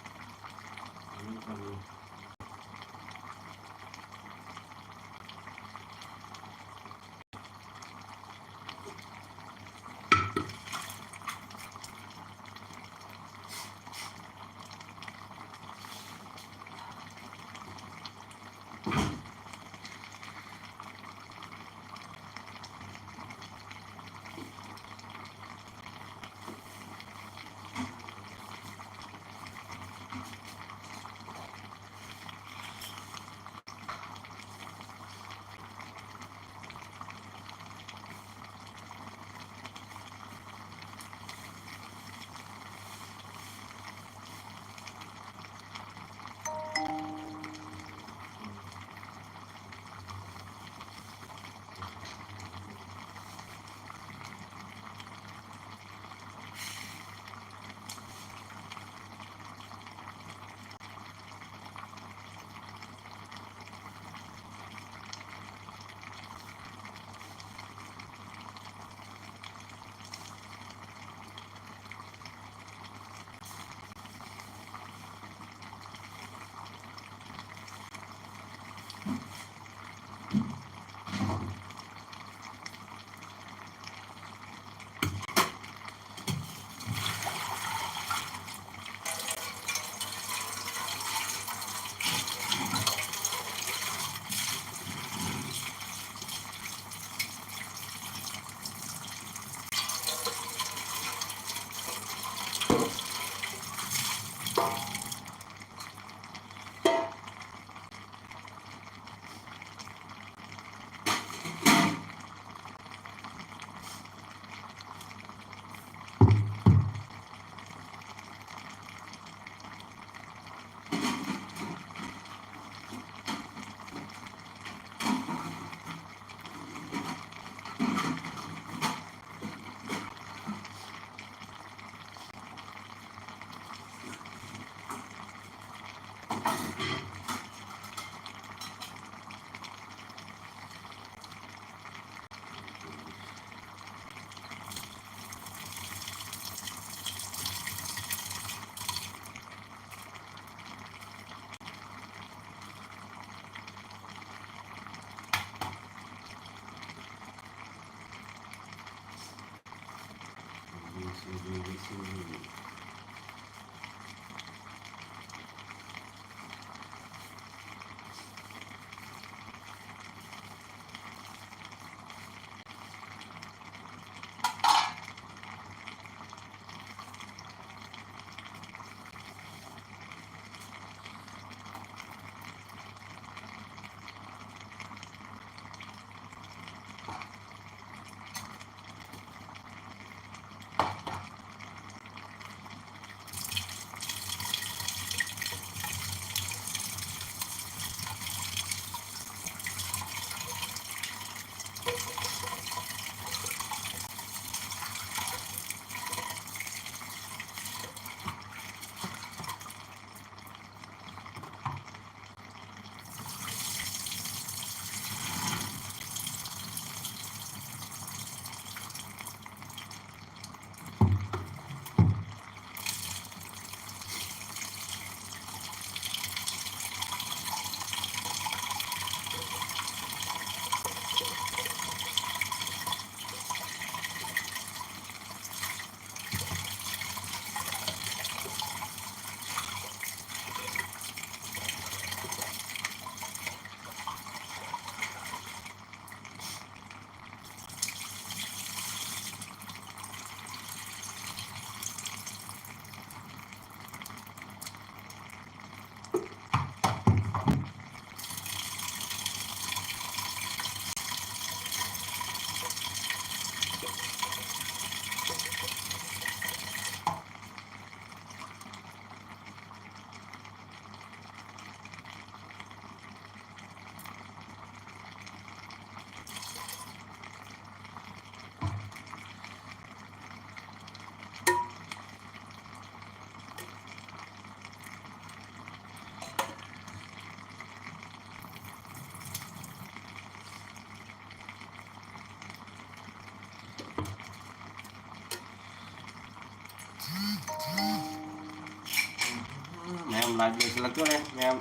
ꯃꯌꯥꯝ ꯂꯥꯏꯚ ꯂꯣꯏꯁꯤꯜꯂꯛꯇꯣꯔꯦ꯫ ꯃꯌꯥꯝ,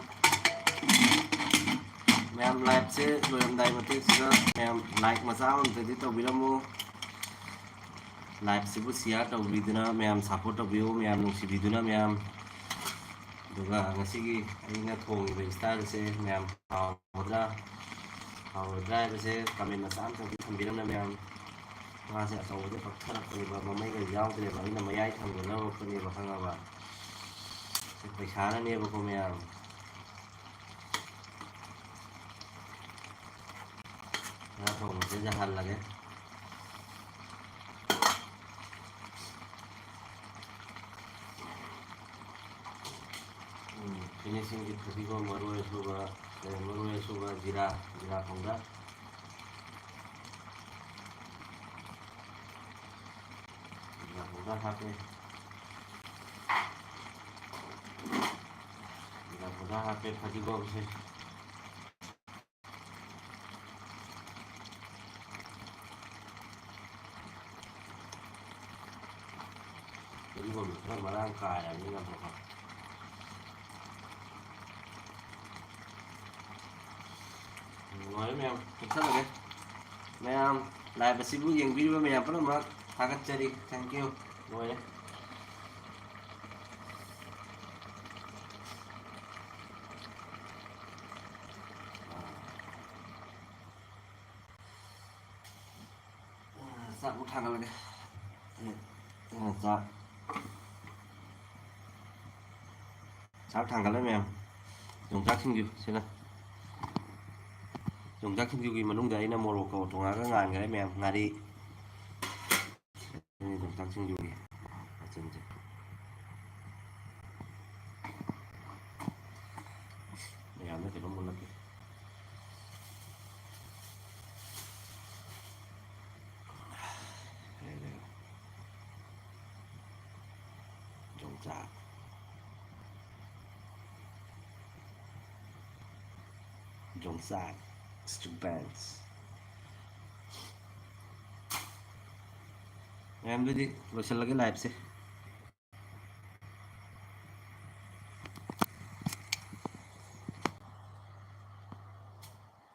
ꯃꯌꯥꯝ ꯂꯥꯏꯚꯁꯦ ꯂꯣꯏꯔꯝꯗꯥꯏ ꯃꯇꯦꯛꯁꯤꯗ ꯃꯌꯥꯝ ꯂꯥꯏꯛ ꯃꯆꯥ ꯑꯃ ꯑꯝꯇꯗꯤ ꯇꯧꯕꯤꯔꯝꯃꯨ꯫ ꯂꯥꯏꯞꯁꯤꯕꯨ ꯁꯤꯌꯥꯔ ꯇꯧꯕꯤꯗꯨꯅ, ꯃꯌꯥꯝ ꯁꯞꯄꯣꯔꯠ ꯇꯧꯕꯤꯌꯨ, ꯃꯌꯥꯝ ꯅꯨꯡꯁꯤꯕꯤꯗꯨꯅ, ꯃꯌꯥꯝ꯫ ꯑꯗꯨꯒ ꯉꯁꯤꯒꯤ ꯑꯩꯅ ꯊꯣꯡꯉꯤꯕ ꯏꯁꯇꯥꯏꯜꯁꯦ ꯃꯌꯥꯝ ꯍꯥꯎꯒꯗ꯭ꯔꯥ, ꯍꯥꯎꯔꯣꯏꯗ꯭ꯔꯥ ꯍꯥꯏꯕꯁꯦ ꯀꯃꯦꯟ ꯃꯆꯥ ꯑꯃꯇꯪꯗꯤ ꯊꯝꯕꯤꯔꯝꯅ, ꯃꯌꯥꯝ꯫ ꯉꯥꯁꯦ ꯑꯆꯧꯕꯗꯤ ꯄꯛꯊꯔꯛꯄꯅꯦꯕ, ꯃꯃꯩꯒ ꯌꯥꯎꯗ꯭ꯔꯦꯕ, ꯑꯩꯅ ꯃꯌꯥꯏ ꯊꯪꯕ ꯂꯧꯔꯛꯄꯅꯦꯕ, ꯈꯪꯉꯕ? ꯄꯩꯁꯥꯅꯅꯦꯕꯀꯣ, ꯃꯌꯥꯝ꯫ ꯉꯥ ꯊꯣꯡꯕꯁꯦ ꯌꯥꯍꯜꯂꯒꯦ꯫ ꯎꯝ, ꯐꯤꯅꯤꯁꯤꯡꯒꯤ ꯐꯗꯤꯒꯣꯝ, ꯃꯔꯣꯏ ꯑꯁꯨꯕ, ꯑꯦ, ꯃꯔꯣꯏ ꯑꯁꯨꯕ, ꯖꯤꯔꯥ, ꯖꯤꯔꯥ powder꯫ ꯖꯤꯔꯥ powder ꯍꯥꯞꯄꯦ꯫ ꯖꯤꯔꯥ powder ꯍꯥꯞꯄꯦ, ꯐꯗꯤꯒꯣꯝꯁꯦ꯫ ꯐꯗꯤꯒꯣꯝꯁꯦ ꯈꯔ ꯃꯔꯥꯡ ꯀꯥꯏꯔꯕꯅꯤꯅ ꯑꯃꯨꯛꯀ ꯂꯣꯏꯔꯦ ꯃꯌꯥꯝ, ꯀꯛꯊꯠꯂꯒꯦ꯫ ꯃꯌꯥꯝ, ꯂꯥꯏꯚ ꯑꯁꯤꯕꯨ ꯌꯦꯡꯕꯤꯔꯤꯕ ꯃꯌꯥꯝ ꯄꯨꯝꯅꯃꯛ ꯊꯥꯒꯠꯆꯔꯤ꯫ Thank you꯫ ꯂꯣꯏꯔꯦ꯫ ꯆꯥꯛ ꯑꯃꯨꯛ ꯊꯥꯡꯒꯠꯂꯒꯦ꯫ ꯆꯥꯛ, ꯆꯥꯛ ꯊꯥꯡꯒꯠꯂꯦ ꯃꯌꯥꯝ꯫ ꯌꯣꯡꯆꯥꯛ ꯁꯤꯡꯖꯨ ꯁꯤꯅ꯫ ꯌꯣꯡꯆꯥꯛ ꯁꯤꯡꯖꯨꯒꯤ ꯃꯅꯨꯡꯗ ꯑꯩꯅ ꯃꯣꯔꯣꯛꯀ ꯊꯣꯡꯉꯒ ꯉꯥꯟꯈ꯭ꯔꯦ ꯃꯌꯥꯝ꯫ ꯉꯥꯔꯤ꯫ ꯁꯤꯅꯤ ꯌꯣꯡꯆꯥꯛ ꯁꯤꯡꯖꯨꯒꯤ ꯃꯆꯜꯁꯦ꯫ ꯃꯌꯥꯝꯗ ꯀꯩꯅꯣꯝ ꯎꯠꯂꯛꯀꯦ꯫ ꯌꯣꯡꯆꯥꯛ꯫ ꯌꯣꯡꯆꯥꯛ stew beans꯫ ꯃꯌꯥꯝꯗꯨꯗꯤ ꯂꯣꯏꯁꯤꯜꯂꯒꯦ ꯂꯥꯏꯚꯁꯦ꯫